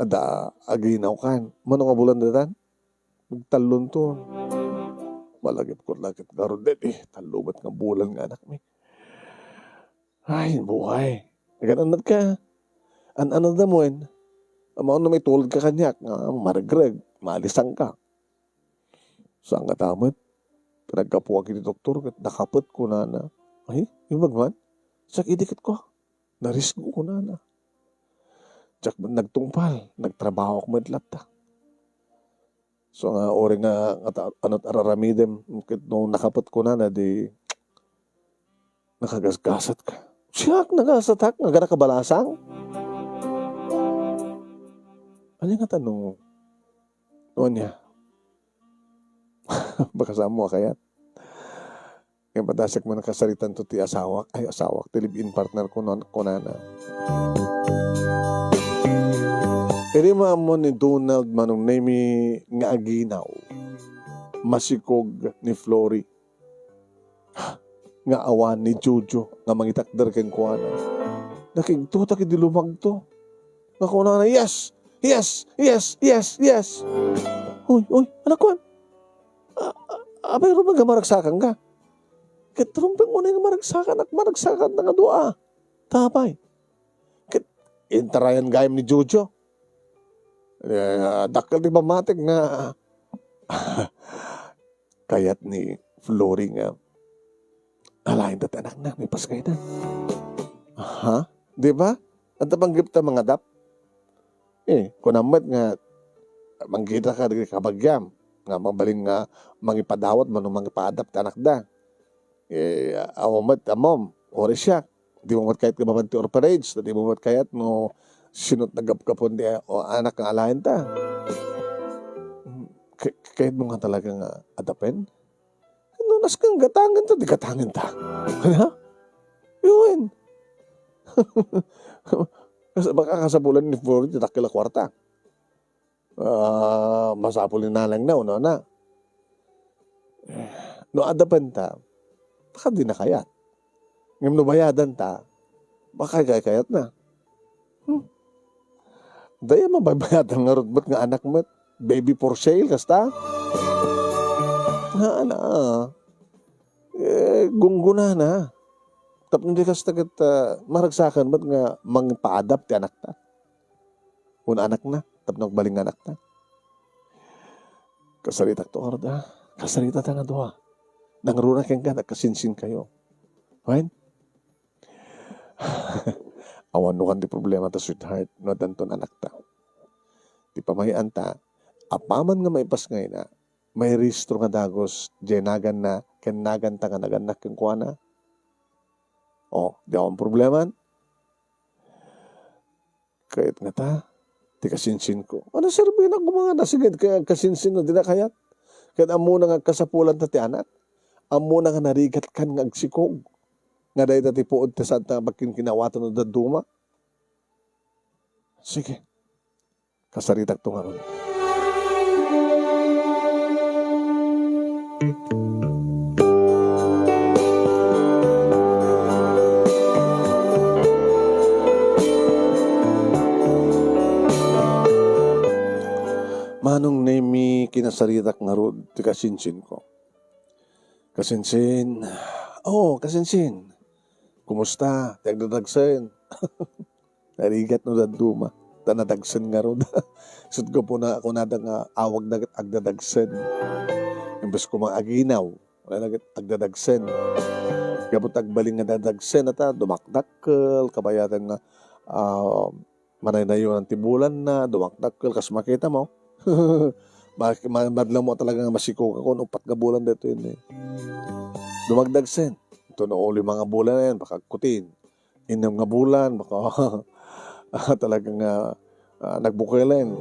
adda aginawkan. Mano nga bulan daytan? Nagtallonton. Malagipko la ket ngarud daydi. Tallo met nga bulan nga anakmi. Ay, buhay. Nagan-annad ka. An-annad amuen. Ammom no maitulod ka kaniak nga maregreg, maalisan ka. Saan ngata met? Naggapuak iti doktor ket nakapet kunana. Ay, imbag man? Siak idi ket kua. Narisgo kunana. Diak met nagtungpal, nagtrabahoak met latta. So nga, uray nga, nga ta-, ano, araramidem, ket no nakapet kunana, di nakagasgasatka. Siak, nagasatak, nga gana kabalasang. Ania ngata no, no ania? Baka saanmo a kayat. Nga padasek man kasaritanto ti asawak, ay, asawak, ti live-in partner ko, non, kunana. Idi maammo ni Donald Manong Nemi nga aginaw, masikog ni Flory nga awan ni Jojo nga mangitakder kenkuana. Nakigtotak idi lumagto. Nga kunana, "Yes! Yes! Yes! Yes! Yes!" Uy, uy, anak ko, a-, a-, apay rumbeng nga maragsakan ka? Ket rumbeng unay nga maragsakan, ak-, maragsakan nga dua. Tapay. Ket intarayan gayam ni Jojo. Eh, dakkel ti pammatik nga kayat ni Flory nga alaen ta ti anakna, maipaskayda. Aha, di ba? Adda panggepta mangadap. Eh, kunam met nga manggida ka dagiti kabagiam nga mabalin nga mangipadawat wenno mangipaadap ti anakda. Eh, awan met, ammom, uray siak. Dimo met kayat nga mapan ti orphanage, dimo met kayat no sino't naggapgapon ti, o, anak nga alaenta. Hmm, kay-, kayatmo nga talaga nga adapen? No, nasken gatangenta, di gatangenta. Ania? Wen. Kas-, baka kasapulan ni Flory ti dakkel a kuarta. Ah, masapul ni nanangna wenno na. No adapenta, baka dina kayat. Ngem no bayadanta, baka kaykayatna. Hmm. Dayta mabaybayadan ngarud met nga anak met, baby for sale, kasta? Nga ana, eh, gunggonana. Tapno di kasta ket, ah, maragsakan met nga mangipaadap ti anakta. Wenno anakna, tapno agbalin nga anakta. Kasaritakto ngarud, ah. Kasaritata nga dua. Nangruna kenka, nagkasinsinkayo. Wen? Awan nukan ti problemata, sweetheart, no addanton anakta. Ti pamay-anta, apaman nga maipasngayna, mairehistro nga dagus, diay naganna, ken naganta nga nagannak kenkuana. O, di awan probleman? Kayat ngata, ti kasinsinko. Ano serbinak koma nga nasiged ka-, kasinsin no dina kayat? Ket ammona nga kasapulanta ti anak. Ammona nga narigatkan nga agsikog. Nga dayta ti puod ti saanta nga pagkinkinawatanna dadduma. Sige. Kasaritakto ngarud. Nung nemi kinasaritak ngarud ti kasinsinko. Kasinsin, oh, kasinsin, kumusta? Ti agdadagsen. Narigat no dadduma. Ta nadagsen ngarud. Isut' gapuna, kunada nga awagda ket agdadagsen. Imbes koma aginaw, kunada ket agdadagsen. Gapu ta agbalin nga dadagsen, ata, dumakdakkel, kabayatan nga, ah, manaynayonan ti bulanna, dumakdakkel, kas makita mo. Ma-, ma-, madla mo talaga nga masikog ako, no, upat nga bulan daytoy ni. Dumagdagsen. Ito no, lima nga bulan na yan, baka agkutin. Innem nga bulan, baka, ah, talagang, ah, ah, nagbukelen.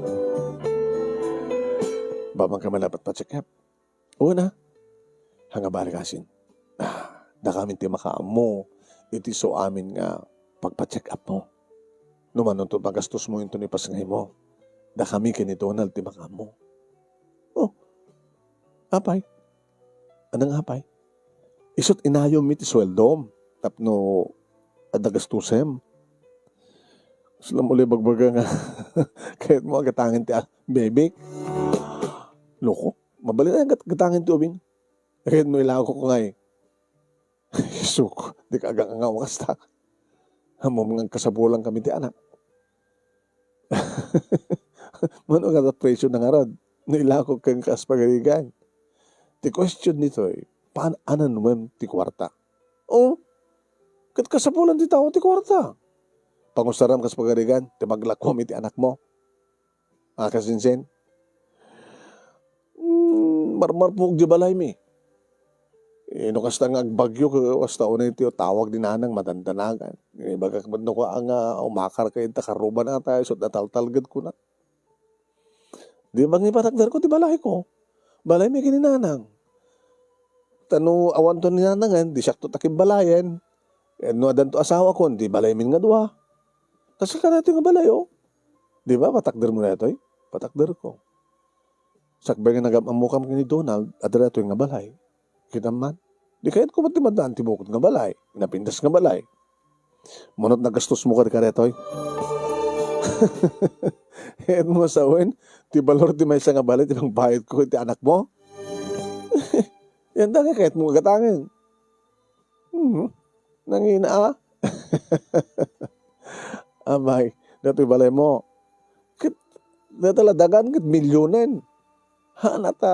Ba man kami dapat pa-check up? Una, hanga balik asin. Ah, dakamin ti makaammo iti so amin nga pagpa-check up mo. No manunto magastos mo into ni pasngay mo, dakami ken ni Donald ti makaammo. Oh, apay? Anang apay? Isut' inayom mi ti sueldom tapno adda gastusem. Saan mo ulit bagbaga nga kayat mo agatangen ti, ah, bebek? Loko, mabalin ay gat-, gatangen ti ubing. Kayat mo ilako ko ngay. Isuk, di ka agang nga kasta. Amo nga kasabulan kami ti anak. Mano nga presyo na ngarud? Nailako ken kas pagarigan. Ti question ditoy, paan-anan wen ti kuarta? Oh, ket kasapulan ti tao ti kuarta. Pangusaram kas pagarigan, ti maglakuam iti anak mo. Ah, kasinsin? Hmm, marmarpuk di balay mi. Eh, no kasta nga agbagyo, kasta unay ti tawag di nanang madandanagan. Eh, bagak met no kua nga umakar ka ita karuban ata, isut' nataltalged kuna. Di ba nga ipatakder ko ti balay ko? Balay mi ken ni nanang. Ta no awanto ni nanangen, di siakto ta kimbalayen. Eh, no adanto asawa ko, di balay min nga dua. Kasla ka daytoy nga balay, oh. Di ba, patakder mo daytoy? Patakder ko. Sakbay nga nagam-ammokam ken ni Donald, adda daytoy nga balay. Kitam man. Di kayat ko met ti maddaan ti bukod nga balay, napintas nga balay. Manot nagastos mo kadi kadaytoy. Kayat mo sawen, ti balor ti maysa nga balay, ti pangbayad ko, ti anak mo? Yan da nga kayat mo agatangen. Hmm. Nangina, ah. Amay, datoy balay mo. Ket, data la dagan ket milyonen. Ha, nata,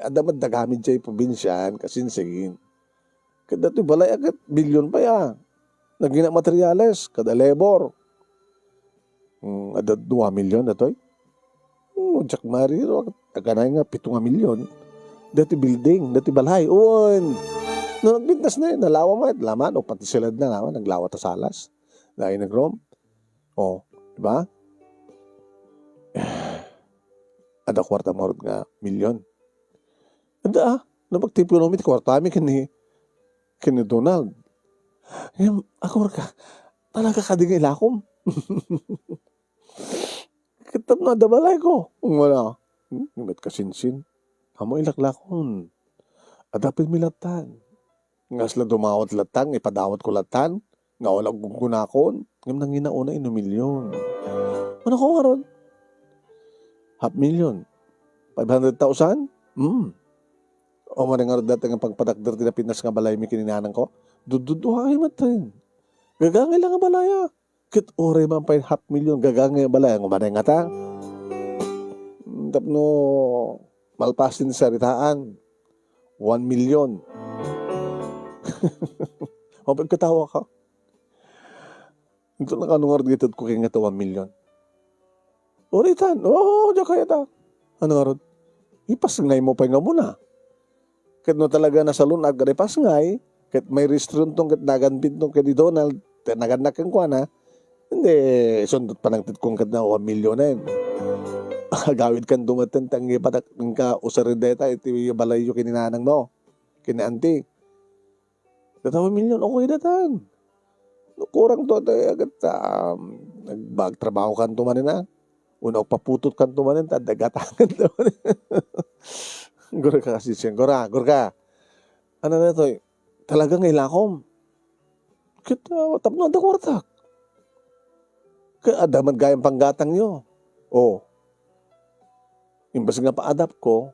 adda met dagami jay probinsian, kasinsin. Ket datoy balay a ket milyon pay a. Nagina materiales, kada labor. Hmm, adda dua milyon datoy. Hmm, Jack Marie, no, taganay nga pito nga milyon. Dati building, dati balay. Uwan. No, nagpintas na yun, nalawa met, laman, o pati silad na laman, naglawa ta salas. Dahil nag-room. O, di ba? Ada kwarta marot nga milyon. Ada, ah. No, pagtipuno mi ti kwarta mi ken ni, ken ni Donald. Ngem, agurka, talaga kadi nga ilakom? Ket tapno adda balay ko. Wala. Hmm, met kasinsin. Amo ilaklakon. Adda pay mi lattan. Nga asla dumawat lattan, ipadawat ko lattan. Nga wala gunggunakon. Ngem nangina una ino milyon. Ano ko ngarud? Half million. Five hundred thousand? Hmm. O, mani ngarud dati nga pagpadakder ti napintas nga balay mi ken ni nanang ko. Dudduduha ay matin. Gagangay lang nga balaya. Ket uray man pay half million gagangay a balay, umanay ngata. Tapno malpasen ti saritaan, one million. Mapagkatawa ka. Ito na kano nga gited ko kay nga one million. Uritan, oo, diya kaya ta. Ano nga ron? Ipasngay mo pay nga muna. Ket no talaga nasalun-ag kada ipasngay, ket may restaurant tong ket nagan bintong ket ni Donald, te nagan na kenkuana, hindi, sundot panangted kong ket na one million na yun. Agawid kan dumaten, tanggi patak, ka usarendeta, iti balay yo kininanang mo, kini auntie. Data one million, okay datan. No, kurang to, ata, agad, um, nagbagtrabaho kanto manen, ah. Uno, paputot kanto manen, ta dagatangan to manen. Gura ka kasi siya, gura, gura ka. Ano na to, eh? Talaga nga ilakom. Kita, tapno, ada kwartak. Kaya adaman gayang panggatang nyo. Oh. Imbes nga paadapko,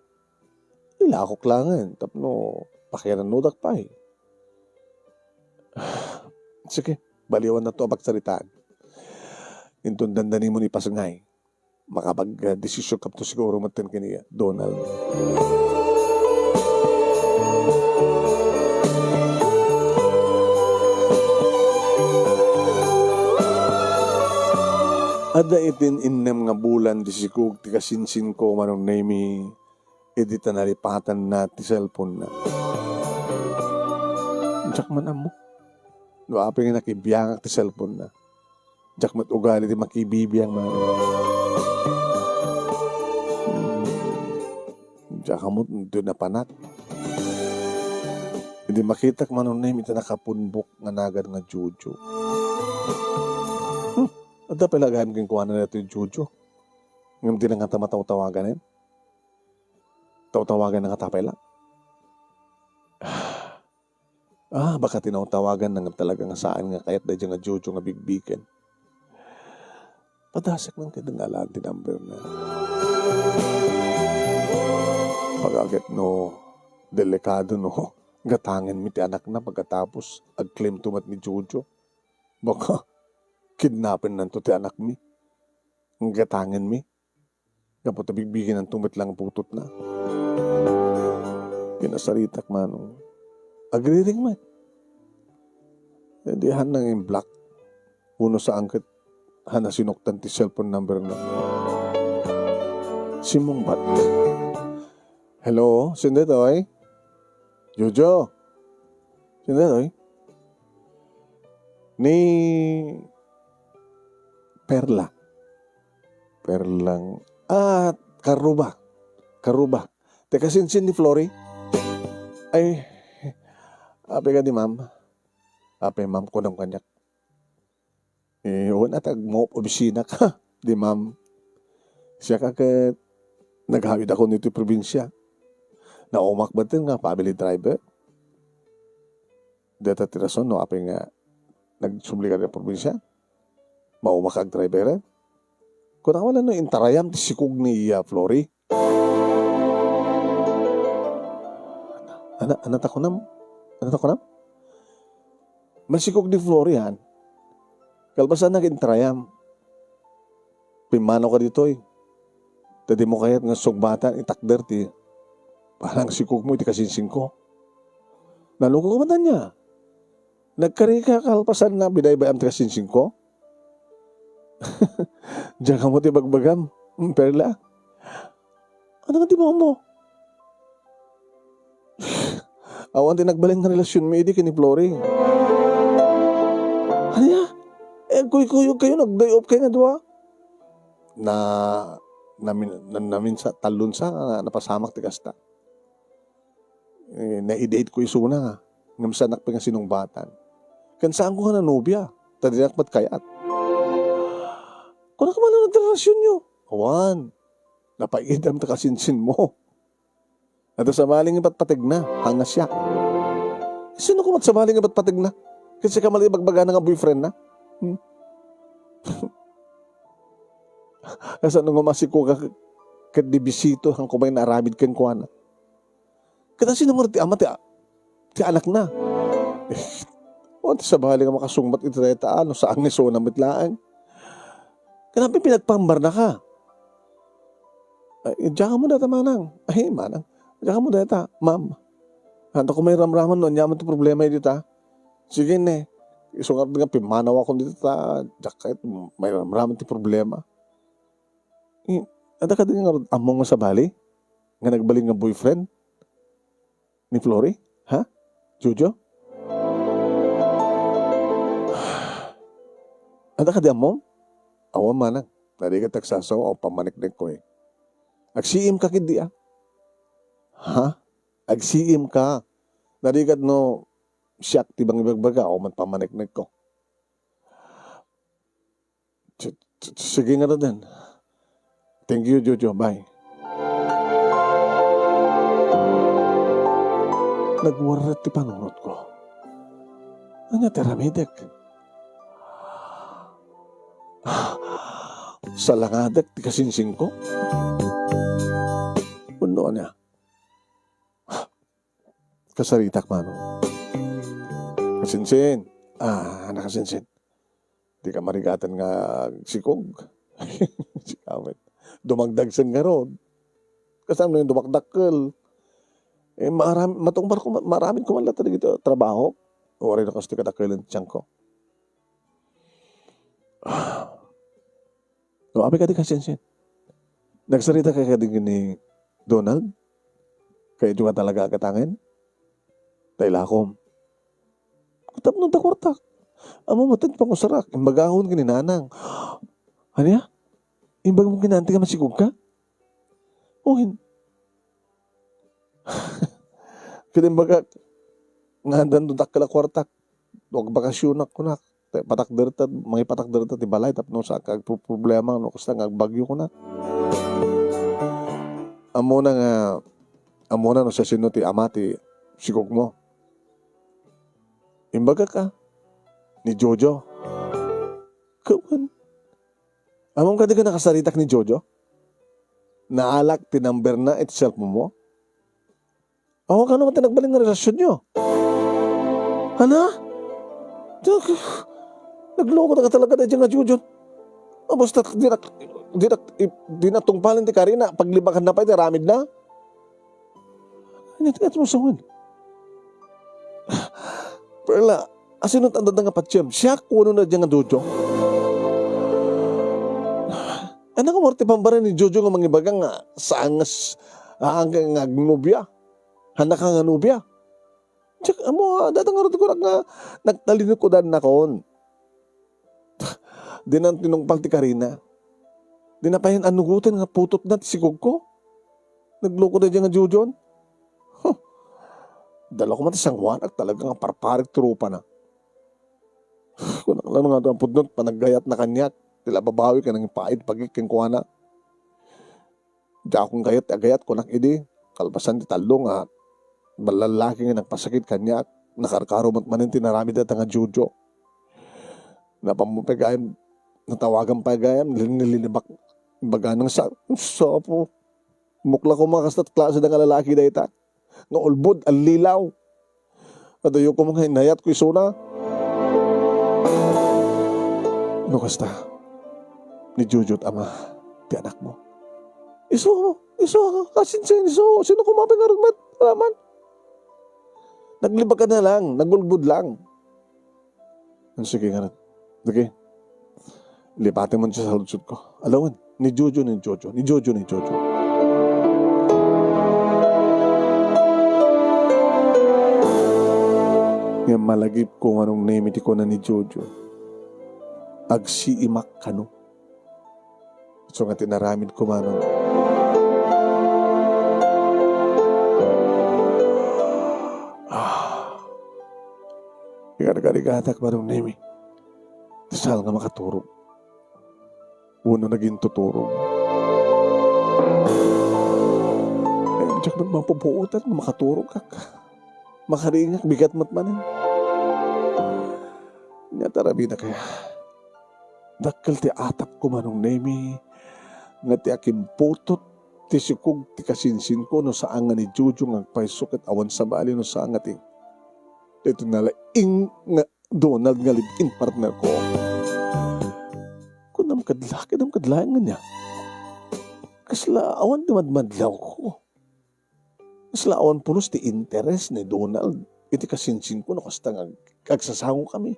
ilakok laengen tapno pakianannodak pay. Sige, baliwanto a pagsaritaan. Inton dandanimon ipasngay, makapagdesisionkato siguro metten ken ni Donald. Adda itin innem nga bulan ti sikog ti kasinsinko, Manong Nemy, idi ta nalipatanna ti cellphone-na. Diak man ammo no apay nga nakibiangak ti cellphone-na. Diak met ugali ti makibibiang, Manong. Hmm. Diak ammo no napanak. Idi makitak, Manong Nemy, iti nakapunbok nga nagan nga Jojo. Hmm. Adda pay la gayam kenkuana daytoy Jojo. Ngem dina ngata matawtawagan, eh. Tawtawagan na ngata pay la. Ah, baka tinawtawagan na ngem talaga nga saan nga kayat daydiay nga Jojo nga bigbigen. Padasek man kadi nga alaan ti number-na. Pagagayat no delikado no gatangenmi ti anakna pagkatapos agklemto met ni Jojo. Baka kidnapennanto ti anakmi. Gatangenmi. Gapu ta bigbigenanto met lang putotna. Pinasaritak, Manong. Agriring met. Eh, di han nang in-block. Uno saan ket han nasinuktan ti cellphone number-na. Simmungbat. Hello, sino daytoy? Jojo? Sino daytoy? Ni Perla. Perlang, ah, Karuba. Karuba. Ti kasinsin ni Flory? Ay, apay kadi, ma'am? Apay, ma'am, kunam kaniak. Eh, wen, at agmo-opisina ka, di, ma'am. Siak ket naghawidakon iti probinsia. Naumak metten nga family driver. Dayta ti rason no apay nga nagsubli ka iti probinsia. Maumak agdriver. Kunam no intarayam ti sikog ni, ah, Flory. Ana, ana ta kunam? Ana ta kunam? Masikog ni Flory, han. Kalpasanna, intarayam. Pimmanaw ka ditoy. Ta dimo kayat nga sungbatan, itakder ti panangsikogmo iti kasinsinko. Nalukok man ania. Nagkari ka kalpasanna, binaybay-am ti kasinsinko? Diak ammo ti bagbagam, Perla. Ano nga di mo mo? Awan ti nagbalin nga relasionmi idi ken ni Flory. Ania? Eh, agkuykuyog kayo, nag-day off kayo nga dua? Na, namin-, na, naminsa-, tallo sa nga napasamak ti kasta. Eh, naidaitko isuna nga, ngem saanak pay nga sinungbatan. Ken saanko nga nanobia, ta dinak met kayat. Kunak man nga relasionyo. Awan, napaigidam ta kasinsinmo. Adda sabali nga ipatpategna, han nga siak. Sino koma ti sabali nga ipatpategna? Ket sika met la ibagbagana nga boyfriendna? Hmm? Kasano nga masikog ka ket di bisito, han koma nga naaramid kenkuana? Ket sino met ti ama ti, ti anakna? Eh, o, ti sabali nga makasungbat iti dayta, no saan nga isuna met laeng. Ket apay pinagpaambarna ka? Ay, diak ammo dayta, manang. Ay, manang. Diak ammo dayta, ma'am. Anta ko mairamraman no ania man ti problema idi ta. Sige ne. Isu ngarud nga pimmanawakon dita ta diak kayat mairamraman ti problema. Eh, anta kadi ngarud ammom nga sabali? Nga nagbalin nga boyfriend ni Flory? Ha? Jojo? Anta kadi ammom? Awan, manang. Narigat agsasao a pammaneknekko, eh. Agsiim ka ketdi, ah. Ha? Agsiim ka. Narigat no siak ti mangibagbaga a man pammaneknekko. S-, s-, sige ngaruden. Thank you, Jojo. Bye. Nagwarret ti panunotko. Ania ti aramidek? Salangadek ti kasinsinko? Ania? Kasaritak, Manong. Kasinsin. Ah, nakasinsin. Dika marigatan nga agsikog. Sikawit. Dumagdag sen ngarud. Kasano yung dumakdakkel? Eh, maaram-, matungpal ko, maaramid ko man latta dagiti trabaho. Uray no kastoy kadakkelen ti tiangko. Ah. No, apay kadi kasinsin. Nagsarita ka kadi ni Donald? Kayatyo nga talaga agatangen? Ta ilakom. Tapno ta kuartak. Ammom met ti pangusarak, imbagakon ken ni Nanang. Ania? Imbagam ken ni Auntie nga masikog ka? Wen. Ket imbagak, nga addan dakkel a kuartak. No agbakasionak, kunak. Te, patakderta, mangipatakderta ti balay tapno saan ka agproproblema no kasta nga agbagyo, kunak. Ammona nga, ammona no siasino ti ama ti sikogmo. Imbagak a, ni Jojo. Kawan. Ammom kadi nga nakasaritak ni Jojo? Naalak ti number na iti cellphone mo? Awan kano man ti nagbalin nga relasyonyo. Ana? Diak, nagloko na ka talaga daydiay nga Jojo. Ah, basta dinak, dinak, i-, di natungpalen ti karina, paglibakanna pay ti aramidna. Ania ti kayatmo sawen? Perla, asino ti adda nga patiem? Siak wenno daydiay nga Jojo? Ania nga umar ti pambaray ni Jojo nga mangibaga nga saan nga s-, saan nga agnobia? Hannak nga nobia? Diak ammo, ah, dayta ngarud kunak nga nagtalinaedkon. Dina tinungpal ti karina. Dina pay anugoten nga putotna ti sikogko. Nagloko daydiay nga Jojo. Huh. Dala koma ti sangoanak talaga nga parparik ti rupana. Kunak laeng nga pudno ti panaggayatna kaniak. Ti la babawi ken nangipaay ti pagik kenkuana. Diakon kayat ti agayat, kunak idi. Kalpasan ti tallo nga ballallaki nga nagpasakit kaniak, nakarkaro met manen ti inaramid dayta nga Jojo. Napan mo pay gayam, natawagan pay gayam, lin-, linibak, imbagana nga sa-, sapo. Mukla koma kasta ti klase da nga lalaki dayta. Nga ulbod, allilaw. Adayo koma nga inayatko isuna. No kasta, ni Jojo ti ama ti anakmo. Isu, isu, kasinsin, isu. Sino koma pay ngarud met? Wala man. Naglibakanna lang, nagulbod lang. Sige ngarud. Sige. Lipatem man sa saludsodko. Alawen, ni Jojo, ni Jojo, ni Jojo, ni Jojo. Ngem malagipko, Manong Nemi, ti kuna ni Jojo. Agsiimak kano. Isu nga ti inaramidko, Manong. Ah. Igarigarigatak, Manong Nemi. Ti saan nga makaturog. Wenno nagintuturog. Ay, diak met mapupuotan nga makaturogak. Makaringak, bigat met manen. Ania ti aramidek aya? Dakkel ti atapko, Manong Nemi, nga ti akimputot ti sikog ti kasinsinko no saan nga ni Jojo nga agpayso ket awan sabali no saan nga ti, daytoy nalaing nga Donald nga live-in partnerko. Kunam kad la, kunam kad laeng ania? Kasla awan ti madmadlawko. Kasla awan pulos ti interes ni Donald iti kasinsinko no kasta nga ag-, agsasangokami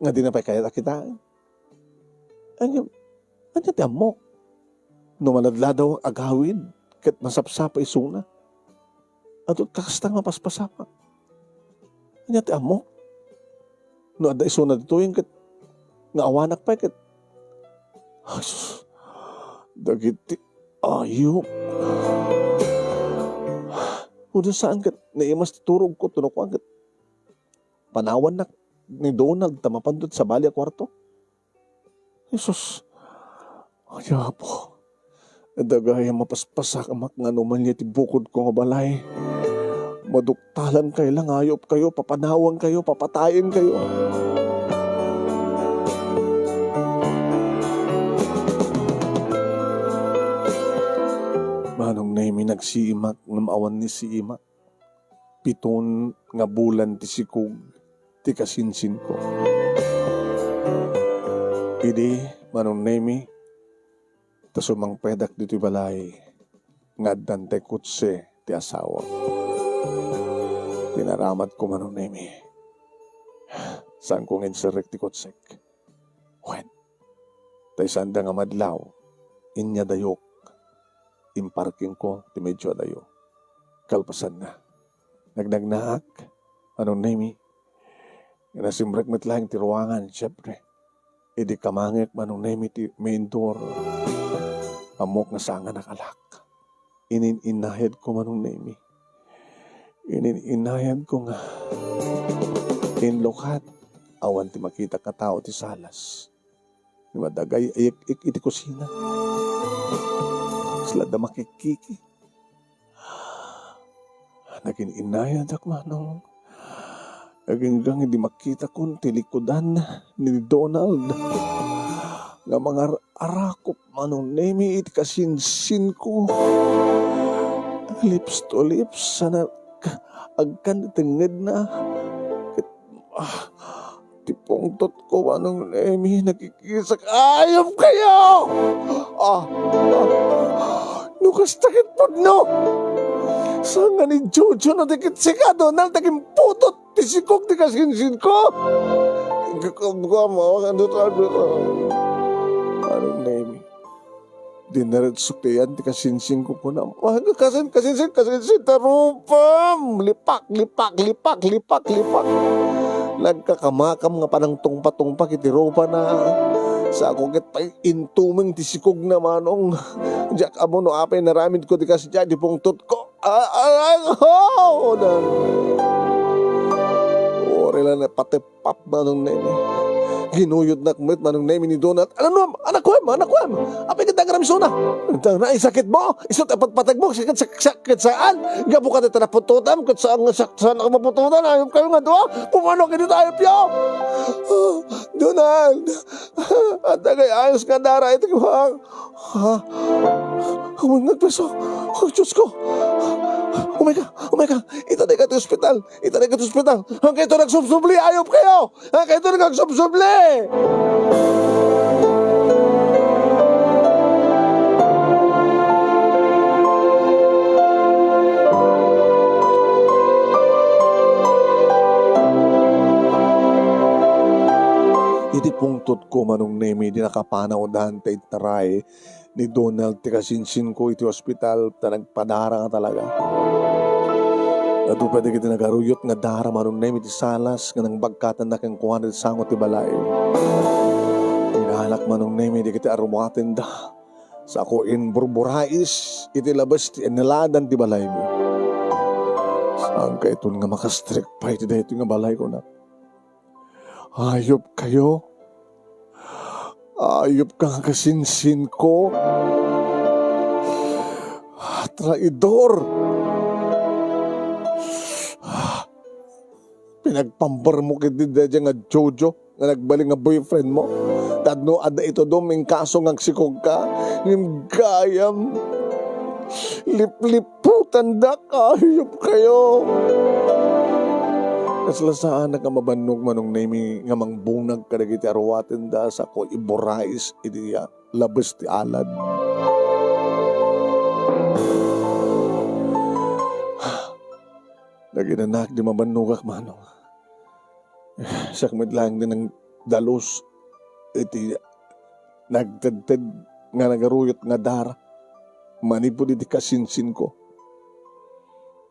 nga dina pay kayat a kitaen. Ania, ania ti ammok? No maladladaw agawid ket masapsapa isuna. Adu ti kasta nga mapaspasamak. Ania ti ammok? No adda isuna ditoyen ket nga awanak pay ket, ay, sus, dagiti ayup. Uda saan ket naimas ti turogko, tapno kuan ket panawannak ni Donald ta mapanto ti sabali a kuarto. Jesus. Ay, Apo. Adda gayam mapaspasamak nga no mania ti bukodko nga balay. Maduktalankayo la nga ayupkayo, papanawankayo, papatayenkayo. Manong Nemi, nagsiimak ngem awan ni siimak. Piton nga bulan ti sikog ti kasinsinko. Idi, Manong Nemi, ta sumangpedak ditoy balay nga addan tay kotse ti asawak. Tinaramatko, Manong Nemi. Saanko nga inserrek ti kotsek. Wen, tay sanda nga madlaw, inyadayok, imparkingko ti medyo adayo. Kalpasanna, nagnagnaak, Manong Nemi, nga nasimrek met laeng ti ruangan, siempre. Idi kamangek, Manong Nemi, ti main door, ammok nga saan nga nakalak. Inin-inayadko, Manong Nemi. Inin-inayadko nga inlukat, awan ti makitak nga tao ti salas. Ni madagay ayek-ek iti kusina. Sila da makikkiki. Nagin-inayadak, Manong. Aginggang idi makitakon ti likudan ni Donald nga mangar-arakop, Manong Nemi, iti kasinsinko. Lips to lips, sana agkan ti tengngedna. Ket, ah, ti pungtotko, Manong Nemi, nakikisak. Ayop kayo! Ah, ah. No kasta ket pudno! Saan nga ni Jojo no di ket sika, Donald, nagimputot ti sikog ti kasinsinko? Gagam-gam, ah, ano tayo? Manong Nemi. Dinaretso ti ayan ti kasinsinko, kunam. Ah, kasin-, kasinsin, kasinsin, ta rupam! Lipak, lipak, lipak, lipak, lipak. Nagkakamakam nga panangtungpa-tungpa iti rupana. Saanko ket pay intumeng ti sikogna, Manong. Diak ammo no apay naramidko ti kasdiay ti pungtotko. Ah, ah, ah, oh, na. Uri la napatep-, Pap, Manong Nemi. Ginuyodnak met, Manong Nemi, ni Donald. Ano, anakkuem, anakkuem? Apay ket agaramisona? Ita, naisakit mo? Isu ti patpategmo? Sakit, sak-, sakit saan? Gapu ka ti naputotam, ket saan nga sak-, saan ako maputotan? Ayop kayo nga dua. Pumano kayo dito, ayop yo? Donald, adda kay ayos nga dara iti kuwang. Ha? Umay nga agpeso. Oh, Diyos ko! Umay ka! Umay ka! Ita, di ka ti ospital! Ita, di ka ti ospital! Hanggang ito nagsubsubli! Ayop kayo! Hanggang ito nagsubsubli! Iti pungtot ko, Manong Nemi, di nakapanaw daan ta intaray ni Donald ti kasinsinko iti ospital ta nagpadara nga talaga. Adu pay dagiti nagaruyot nga dara, Manong Nemi, iti salas nga nangbagkatanna kenkuana iti sango ti balay. Inalak, Manong Nemi, dagiti aruatenda. Saanko imburburais iti labes ti inaladan ti balaymi. Saan kayton nga makastrek pay iti daytoy nga balay, kunak. Ayop kayo. Ayop ka nga kasinsinko. Traidor. Pinagpambar mo ket daydiay nga Jojo nga nagbalin nga boyfriend mo. Tapno adda itudom inkaso nga agsikog ka. Ngem gayam. Lipliputandak, ayop kayo! Kasla saanak nga mabannog, Manong Nemi, nga mangbunag kadagiti aruatenda saanko iburais iti, ah, labes ti alad. Naginanak di mabannogak, Manong. Siak met laeng ti nangdalus iti nagtedted nga nagaruyot nga dara manipud iti kasinsinko.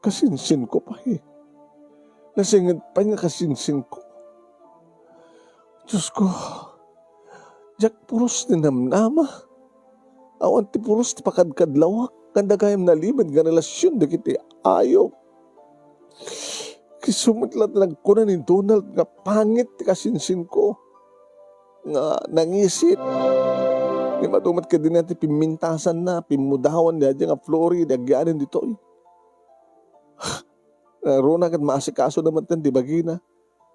Kasinsinko pay. Nasinged pay nga kasinsinko. Diyos ko, diak puros ti namnama. Awan ti puros ti pakadkadlawak. Kanda gayam nalimed nga relasion dagiti ayop. Isu met la ti nagkuna ni Donald nga pangit ti kasinsinko, nga nangisit. Ngem adu met kadin ti pimmintasanna, pimmudawan daydiay nga flori, di agyanin ditoy. Naruna ket maasikaso na met ti bagina.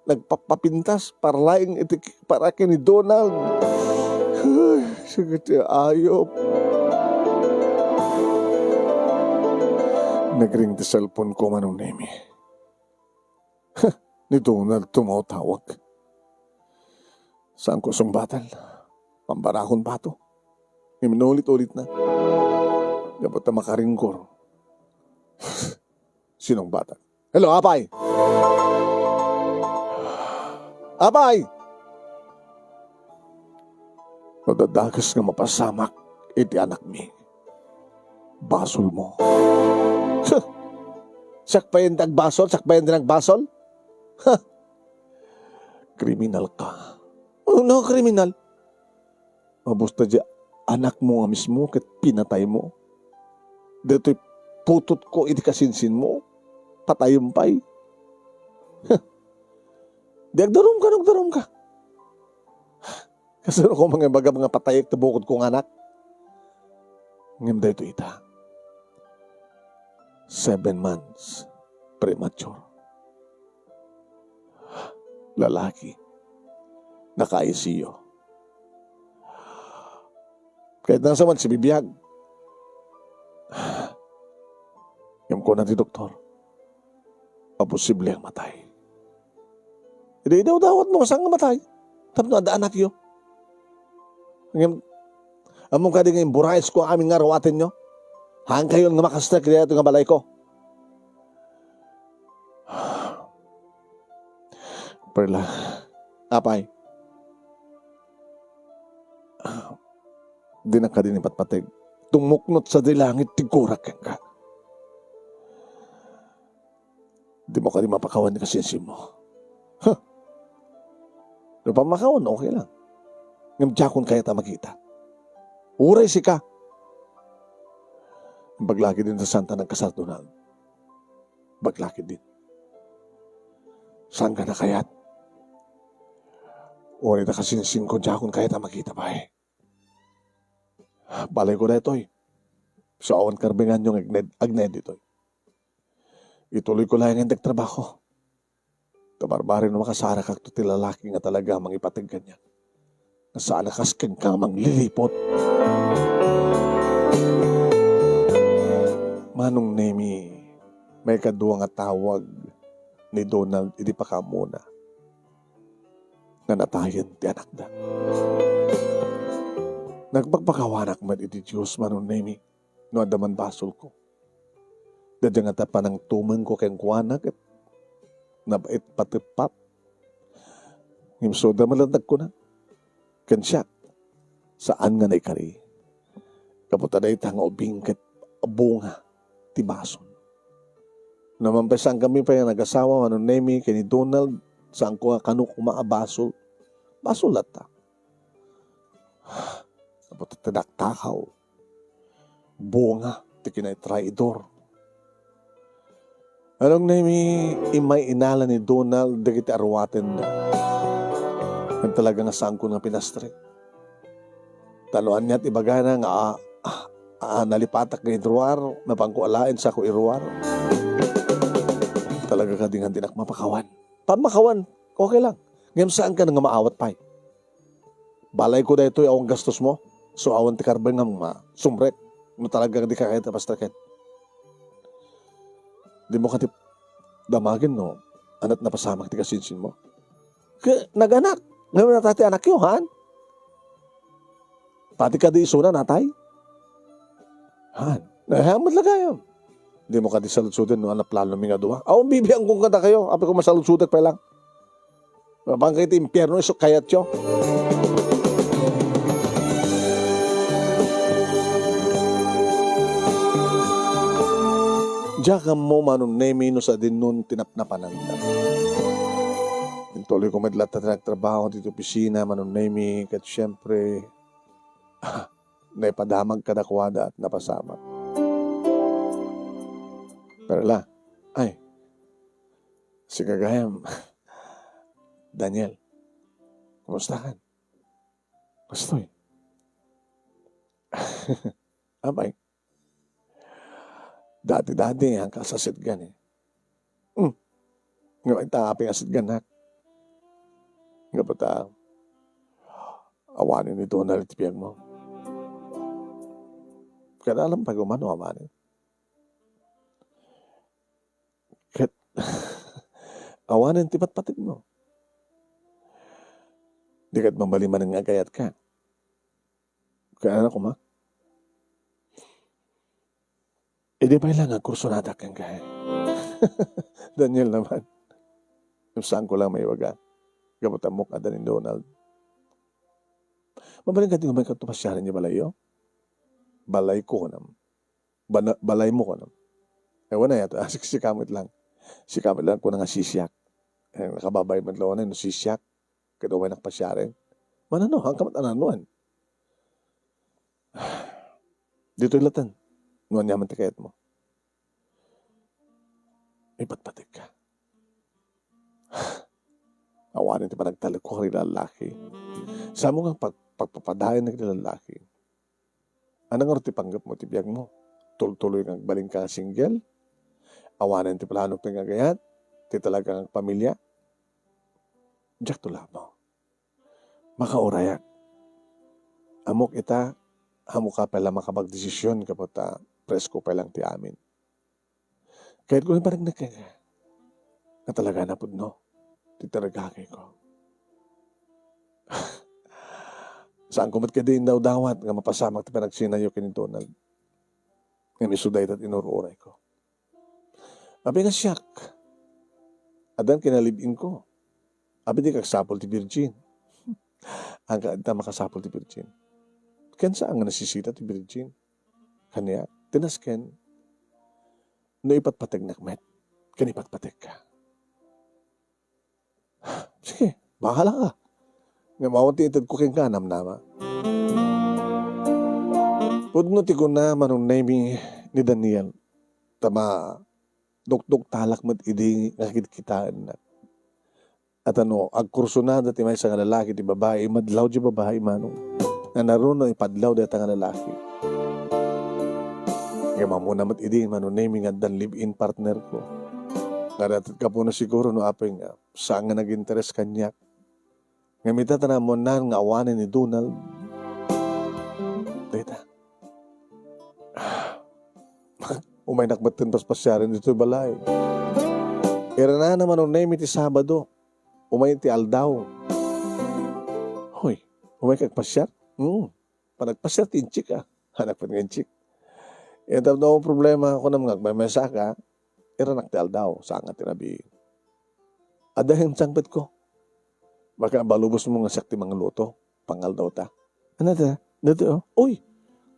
Nagpapapintas para laeng iti, para ken ni Donald. Ay, sakit ti ayop. Nagring ti cellphone ko, Manong Nemi. Ni Donald tumawtawag. Saanko sungbatan. Pambarakon bato. Inulit-ulit na. Gapu ta makaringkor. Sinungbatan. Hello, apay! Apay! No adda dakes nga mapasamak iti anakmi, basolmo. Huh! Siak pay ti agbasol, siak pay ti nagbasol? Huh! Kriminal ka. Oh, no, kriminal. Mabus ta di anakmo nga mismo ket pinataymo. Daytoy putotko iti kasinsinmo, patayem pay. Huh! Di agdarumka no agdarumka. Kasano ko mangibagam nga patayek ti bukodko nga anak? Ngem daytoy ita, seven months premature. Lalaki, naka-I C U. Ket nasaman ti bibiyag. Ngem kuna ti doktor, imposible a matay. Idi idawdawatmo, saan nga matay? Tapno adda anakyo. Ngem, ammom kadi nga imburaisko amin nga aruatenyo? Haankayon nga makastrek daytoy nga balayko. Perla, apay, dinak kadi ni patpateg. Tumuknot sadi langit ti gurak kenka. Dimo kadi mapakawan ni kasinsinmo. Huh! No pammakawan, okay lang. Ngem diakon kayat a makita. Uray sika. Imbag la ketdin ta saan ta nagkasardunag. Imbag la ketdin. Saan ka na kayat? Uray ta kasinsinko, diakon kayat a makita pay. Balayko daytoy. So, awan karbenganyo nga agned-, agned ditoy. Ituloyko laengen ti agtrabaho. Ta barbari no makasarakakto ti lalaki nga talaga mangipateg kaniak. Nga saan a kas kenka mangliliput. Manong Nemi, maikadua nga tawag ni Donald idi pakaamuna nga natayen ti anakda. Nagpakpakawanak met iti Dios, Manong Nemi, no adda man basolko. Daydiay nga ta panangtumengko kenkuana ket nabait pateppat. Ngem sudda met latta nagkuna ken siak, saan nga naikari. Gapu ta dayta nga ubing ket bunga ti basol. Naman pay saan kami pay nga nagasawa, Manong Nemi, ken ni Donald, saanko nga kano koma a basol. Basol latta. Gapu ta ti daktakaw, bunga ti kinaitraidor. Manong Nemi, immay inala ni Donald dagiti aruatenna. Ngem talaga nga saanko nga pinastrek. Ta no aniat ibagana nga, a, a, a, nalipatak nga iruar, napanko alaen sako iruar. Talaga kadi nga dinak mapakawan. Pammakawan, okay lang. Ngem saanka nga maawat pay. Balayko daytoy, awan gastosmo. So, awan ti karben nga ma-, sumrek. No talaga dika kayat a pastreken. Dimo kadi damagen no aniat napasamak ti kasinsinmo. Ke, naganak. Ngayon na ti anakyo, han? Pati kadi isuna natay? Han? Nahamat lagayam. Dimo kadi saludsoden no ania planomi nga dua? Awan bibiangko kadakayo. Apay ko masaludsodek pay lang. Mapangka iti impierno, isu kayatyo. Diak ammo, Manong Nemi, no sadinnon ti napnapananda. Intuloyko met latta ti nagtrabaho ditoy opisina, Manong Nemi, ket siempre, naipadamag kadakuada a napasamak. Perla, ay, sika gayam, Daniel, kumustakan? Kastoy. Apay. Dati-dati, ang kasasidgan eh. Hmm. Nga ita, apay nga sidganak. Nga bata, awanen ni Donald iti biagmo. Kada alam pa gumano, awanen. Awanen ti patpategmo. Di ket mabalin manen nga agayatka. Kaya na koma. Idi pay lang agkursonadak kenka. Daniel naman. Saan ko lang maiwaga. Gapu ta ammok adda ni Donald. Mabalin kadi nga umayka to pasiaren ti balayyo? Balayko, kunam. Bana-, balaymo, kunam. Ay, wala yata. Siksika met lang. Sika met lang kuna nga sisiak. Eh, nakababay met lawan no sisiak. Ket umaynak pasiaren. Manano, hangka met ananuan. Ditoy laten. No aniaman ti kayatmo. Ipatpategka. Awanen ti panagtalekko ken lalaki. Saan mo nga pag-, pagpapadayanak ti lalaki? Ania ngarud ti panggepmo ti biagmo? Tultuloy nga agbalinka nga single? Awanen ti planok ti nga agayat? Ti talaga nga agpamilya? Diak to labaw. Makaurayak. Ammok ita, ammoka pay lang makapagdesisyon gapu ta presko pay lang ti amin. Kayatko nga ipariknak kenka nga talaga a pudno ti tarigagayko. Saanko met kadi indawdawat nga mapasamak ti panagsinayyo ken ni Donald. Ngem isu dayta ti inur-urayko. Apay nga siak? Addan kinalive-inko. Apay di kagsapul ti virgin? Hangka adda makasapul ti virgin. Ken saan nga nasisita ti virgin? Kaniak, ti nasken, no ipatpategnak met, ken ipatpategka. Sige, bahala ka. Ngem awan ti itedko kenka, namnama. Pudno ti kuna, Manong Nemy, ni Daniel. Ta madukduktalak met idi nga kitkitaennak. At ano, agkursonada ti maysa nga lalaki ti babai, madlaw ti babai, Manong. Nga naruno ipadlaw dayta nga lalaki. Ngem ammona met idi, Manong Nemy, nga addan live-in partner ko. Nga dayta gapuna siguro no apay nga saan nga nag-interes kaniak. Ngem ita ta naammoan nga awanen ni Donald. Dayta. Umaynak metten paspasiaren ditoy balay. Iranana, Manong Nemy, ti Sabado. Umay ti aldaw. Hoy, umayka agpasiar? Hmm. Panagpasiar ti inchik, ah. Anak pay nga inchik. Ita no problema, kunam nga agmamesaka, iranak ti aldaw, saan nga ti rabii. Adda hen sangpetko. Baka balubosmo nga siak ti mangluto, pangaldawta. Ania ta? Dayta, oh. Uy!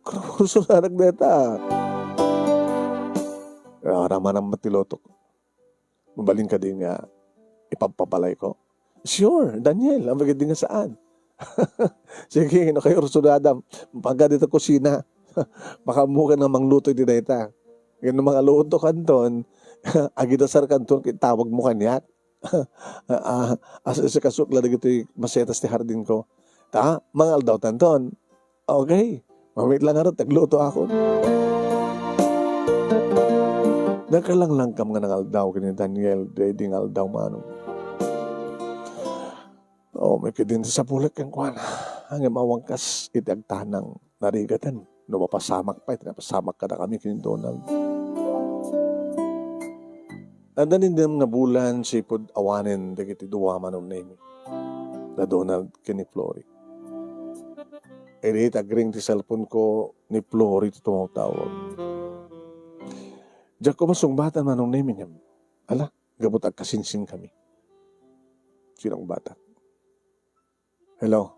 Kursonadak dayta. Ah, ramanam met ti lutok. Mabalin kadi nga ipagpabalayko? Sure, Daniel, ammok kadi nga saan. Sige, no kayat kursonadam, mapanka dita kusina. Makaammokan nga mangluto iti dayta. Ngem no mangalutokanton, agidasarkanton ket itawagmo kaniak. Ah, ah, as-, asikasok la dagitoy masetas ti hardinko. Ta, mangaldawtanton. Okay. Mamit lang ngarud, aglutoakon. Nakalanglangkam nga nangaldaw ken ni Daniel, daydi nga aldaw, Manong. Oh, may kidin ti sapulek kenkuana. Ngem awan kas iti agtanang narigaten. No mapasamak pay, ti napasamak kadakami ken ni Donald. Adda ni nem nga bulan sipud awanen dagiti dua, Manong Nemy, da Donald ken ni Flory. Idi agring ti cellphone ko, ni Flory ti tumawtawag. Diak koma sungbatan, Manong Nemy, ngem, ala, gapu ta agkasinsin kami. Sinungbatak. Hello?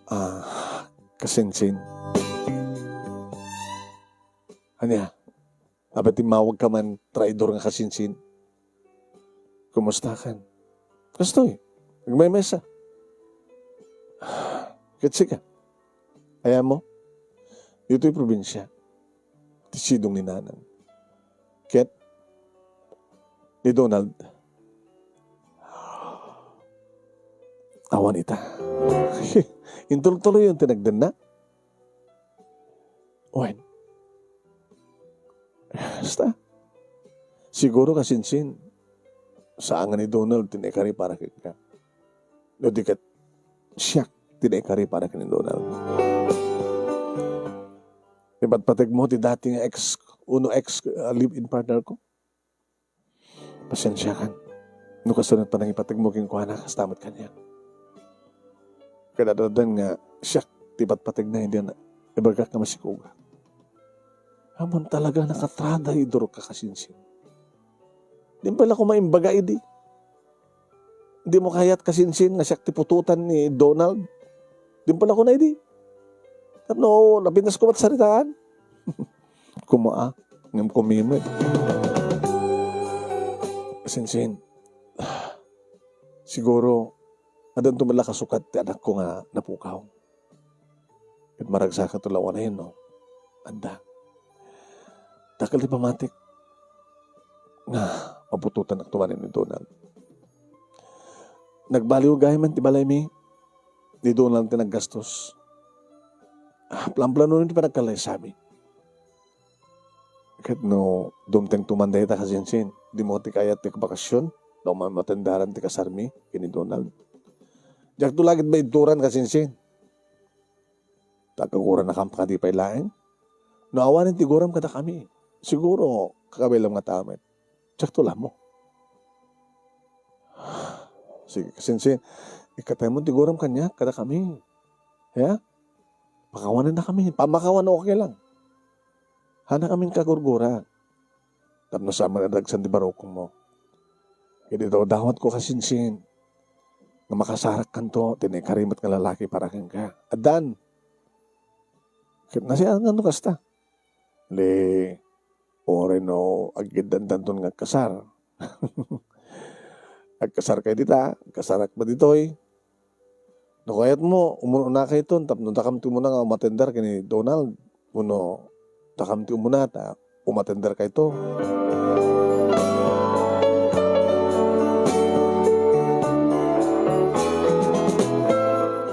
Ah, kasinsin. Ania? Apay timmawagka man, traidor nga kasinsin? Kumustakan? Kastoy, nagmaymesa. Ket sika? Ayanmo? Ditoy probinsia, ti sidong ni Nanang ket ni Donald. Awan ita. Intultuloyen ti nagdenna. Wen. Basta. Siguro, kasinsin, saan nga ni Donald ti naikari para kenka. No di ket, siak ti naikari para ken ni Donald. Ipatpategmo ti dati nga ex, uno ex, ah, live-in partner ko. Pasensiakan. No kasta met pannangipategmo kenkuana, kasta met kaniak. Kadadadan nga siak ti patpategna idi ibagbagak nga masikugak. Ammom talaga nakatrada idurok ka, Kasinsin. Di pay la ko maimbaga idi. Dimo kayat, Kasinsin, nga siak ti putotan ni Donald? Di pay la ko na idi. Tapno, napintas ko met saritaan. Kumaa, ngem kumimet. Kasinsin, siguro, addanto met la kasukat ti anakko nga napukaw. Ket maragsakanto la unay, no? Adda. Dakkel ti pammatik nga maputotanakto manen ni Donald. Nagbaliw gayam ti balaymi. Ni Donald ti naggastos. Ah, plan-plano ti panagkallaysami. Ket no dumtengto man dayta, Kasinsin, dimo ti kayat ti bakasyon, no, ma-, matendaran ti kasarmi ken ni Donald. Diakto la ket maidturan, Kasinsin. Ta kaguranakam kadi pay laeng? No awanen ti guram kadakami, siguro, kakabaelam nga tao met. Diakto la ammo. Sige, Kasinsin, ikkataymo ti guram kaniak, kadakami. Ya? Pakawanennakami. Pamakawan, okay lang. Hanakamin kagurgura. Tapno saan met a dagsen ti barukommo. Ket idawdawatko, Kasinsin, nga makasarakkanto ti naikari met nga lalaki para kenka. Addan. Ket nasiangan no kasta. Di, uray no agiddantanton nga agkasar. Agkasarkay dita, agkasarak met ditoy. No kayatmo, umun-unakayton tapno dakam ti umuna nga umatender ken ni Donald. Wenno dakam ti umuna ta umatenderkayto.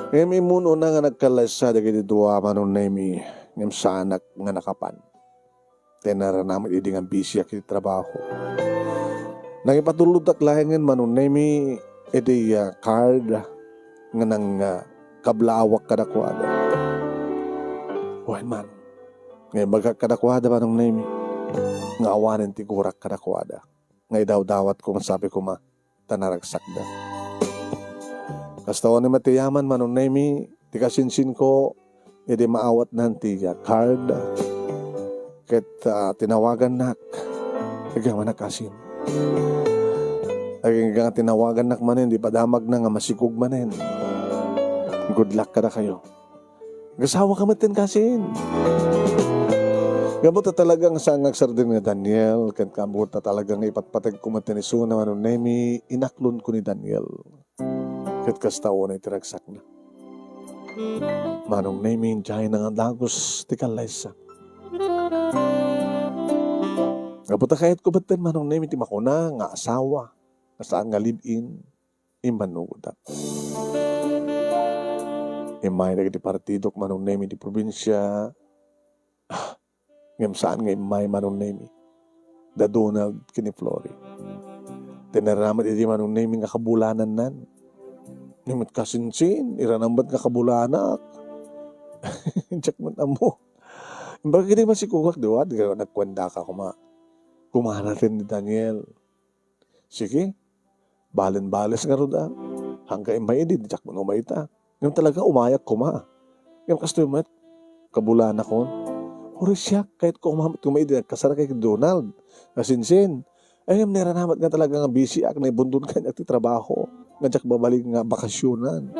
Ngem immun-una nga nagkallaysa dagiti dua, Manong Nemy, ngem saanak nga nakapan. Ti nairanamak idi nga bisiak iti trabaho. Nangipatulodtak laengen, Manong Nemy, iti, ah, card nga nang, ah, kablaawak kadakuada. Wen man, nga imbagak kadakuada, Manong Nemy, nga awanen ti gurak kadakuada. Nga idawdawatko, masapay koma, ta naragsakda. Kasta unay met ti yaman, Manong Nemy, ti kasinsinko, idi maawatnan ti, ah, card. Ket, ah, tinawagannak. Agyaman a kasin. Agingga nga tinawagannak manen, di padamagna nga masikog manen. Good luck kadakayo. Agasawa ka met ten kasin. Gapu ta talaga nga saan nga agsardeng ni Daniel, ket gapu ta talaga nga ipatpategko met ten isuna, Manong Nemy, inaklonko ni Daniel. Ket kasta unay ti ragsakna. Manong Nemy, diay nga dagus ti kallaysa. Gapu ta kayatko met ten, Manong Nemy, ti makuna nga asawa, nga saan nga live-in, immanugotak. Immay dagiti partidok, Manong Nemy, ti probinsia. Ah, ngem saan nga immay, Manong Nemy. Da Donald ken ni Flory. Ti nairana met idi, Manong Nemy, nga kabulanannan. Ngem met kasinsin, irana met nga kabulanak. Diak met ammo. Imbagak idi masikugak, di wa, di ka nagkuendaka koma. Kumana ten ni Daniel. Sige, balen-bales ngarud a. Hangga immay idi, diak met umayta. Ngem talaga, umayak koma. Ngem kastoy met, kabulanakon. Uray siak, kayatko koma met koma idi nagkasar kay Donald. Kasinsin. Ay, ngem nairana met nga talaga nga bisiak, naibundon kaniak ti trabaho. Nga diak babali nga bakasionan.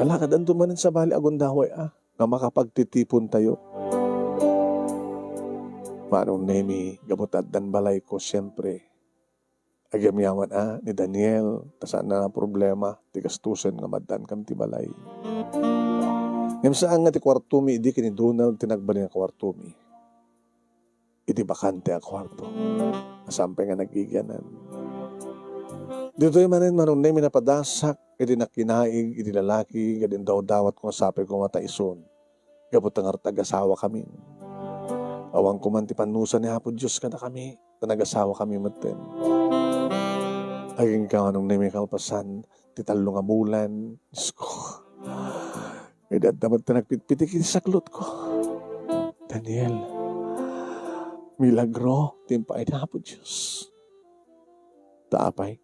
Ala, kadanto manen sabali a gundaway a. Nga makapagtitipontayo. Manong Nemy, gapu ta addan balayko, siempre. Agyamyaman a ni Daniel, ta saan a problema ti gastusen nga maddaankami ti balay. Ngem saan nga ti kuartomi idi ken ni Donald ti nagbalin a kuartomi. Iti bakante a kuarto. Saan pay nga nagigianan. Ditoy manen, Manong Nemy, napadasak iti nakinaig iti lalaki, ket indawdawatko nga sapay koma ta isun. Gapu ta ngarud agasawakami. Awan koma ti pannusa ni Apo Dios kadakami, ta nagasawakami metten. Agingga, Manong Nemy, kalpasan ti tallo nga bulan. Diyos ko. Idi adda met ti nagpitpitik iti saklotko. Daniel, milagro ti impaay ni Apo Dios. Ta apay,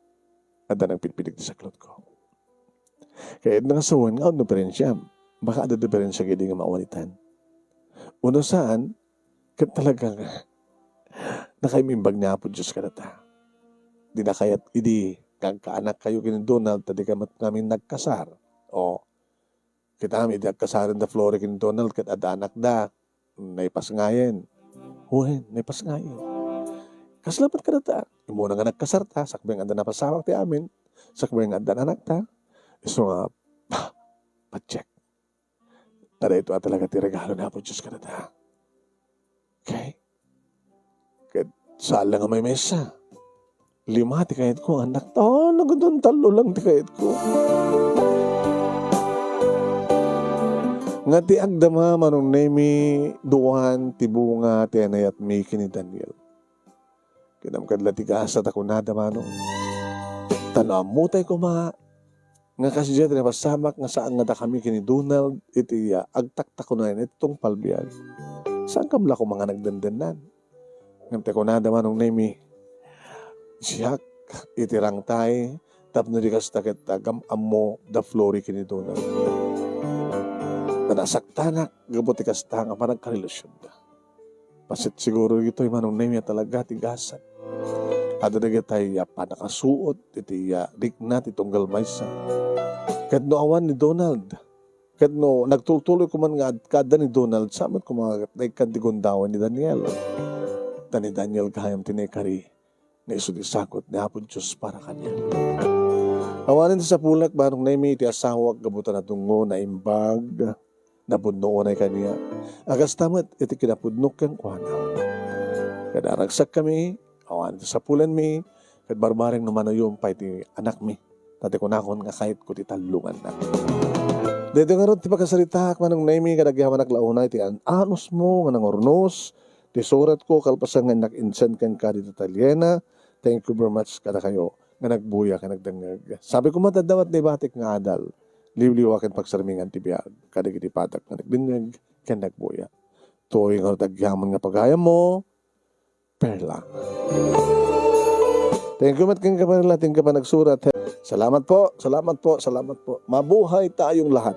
adda nagpidpidek ti saklotko. Kayatna nga sawen nga awan diferensiam. Baka adda diferensia ket idi nga maawanitan. Uno saan, ket talaga nga nakaimimbag ni Apo Dios kadata. Dina kayat idi nga agkaanak kayo ken ni Donald, ta dika met ngamin nagkasar. O, kitam, idi agkasaren da Flory ken ni Donald, ket adda anakda, naipasngayen. Wen, naipasngayen. Kasla met kadata. Immuna nga nagkasarta, sakbay nga adda napasamak ti amin, sakbay nga adda anakta, isu nga, patiek. Nga daytoy a talaga ti regalo ni Apo Dios kadata. Okay? Ket saan la nga maymaysa. Lima ti kayatko nga annakta. Ah, nagdon tallo lang ti kayatko. Nga ti agdama, Manong Nemy, duan ti bunga ti anayatmi ken ni Daniel. Kinam ket la ti gasat a kunada, Manong. Ta no ammotay koma nga kasdiay ti napasamak nga saan nga dakami ken ni Donald iti, ah, agtaktakunayan iti tungpal biag. Saankam la koma nga nagdendennan. Ngem ti kunada, Manong Nemy, siak iti rangtay tapno di kasta ket agam-ammo da Flory ken ni Donald. Ta nasaktanak gapu ti kasta nga panagkarelasionda. Bassit siguro ditoy, Manong Nemy, a talaga ti gasat. Adda dagitay a pannakasuot iti, ah, rikna ti tunggal maysa. Ket no awan ni Donald, ket no nagtultuloy koman nga ad-, kaadda ni Donald, saan met koma nga naikkan ti gundaway ni Daniel. Ta ni Daniel gayam ti naikari nga isu ti sagut ni Apo Dios para kaniak. Awanen ti sapulek, Manong Nemy, iti asawak gapu ta nadungngo, naimbag, napudno unay kaniak. A kasta met iti kinapudnok kenkuana. Ket naragsakkami, awanen ti sapulenmi, ket barbareng no manuyom pay ti anakmi. Ta ti kunakon nga kayatko ti tallonganna. Daytoy ngarud ti pakasaritaak, Manong Nemy, kadagiti anak la unay ti an-, anusmo nga nangurnos, ti suratko, kalpasan nga innak-insend kenka dita Taliena. Thank you very much kadakayo nga nagbuya ken nagdengngeg. Sabi ko, madadawat ni batik nga adal, liwliwa ken pagsarmingan ti biag kadagiti padak nga nagdengngeg ken nagbuya. Toy nga agyaman nga pagayammo, Perla. Thank you met kenka, Perla. Thank you pa nagsurat. Salamat po, salamat po, salamat po. Mabuhay tayong lahat.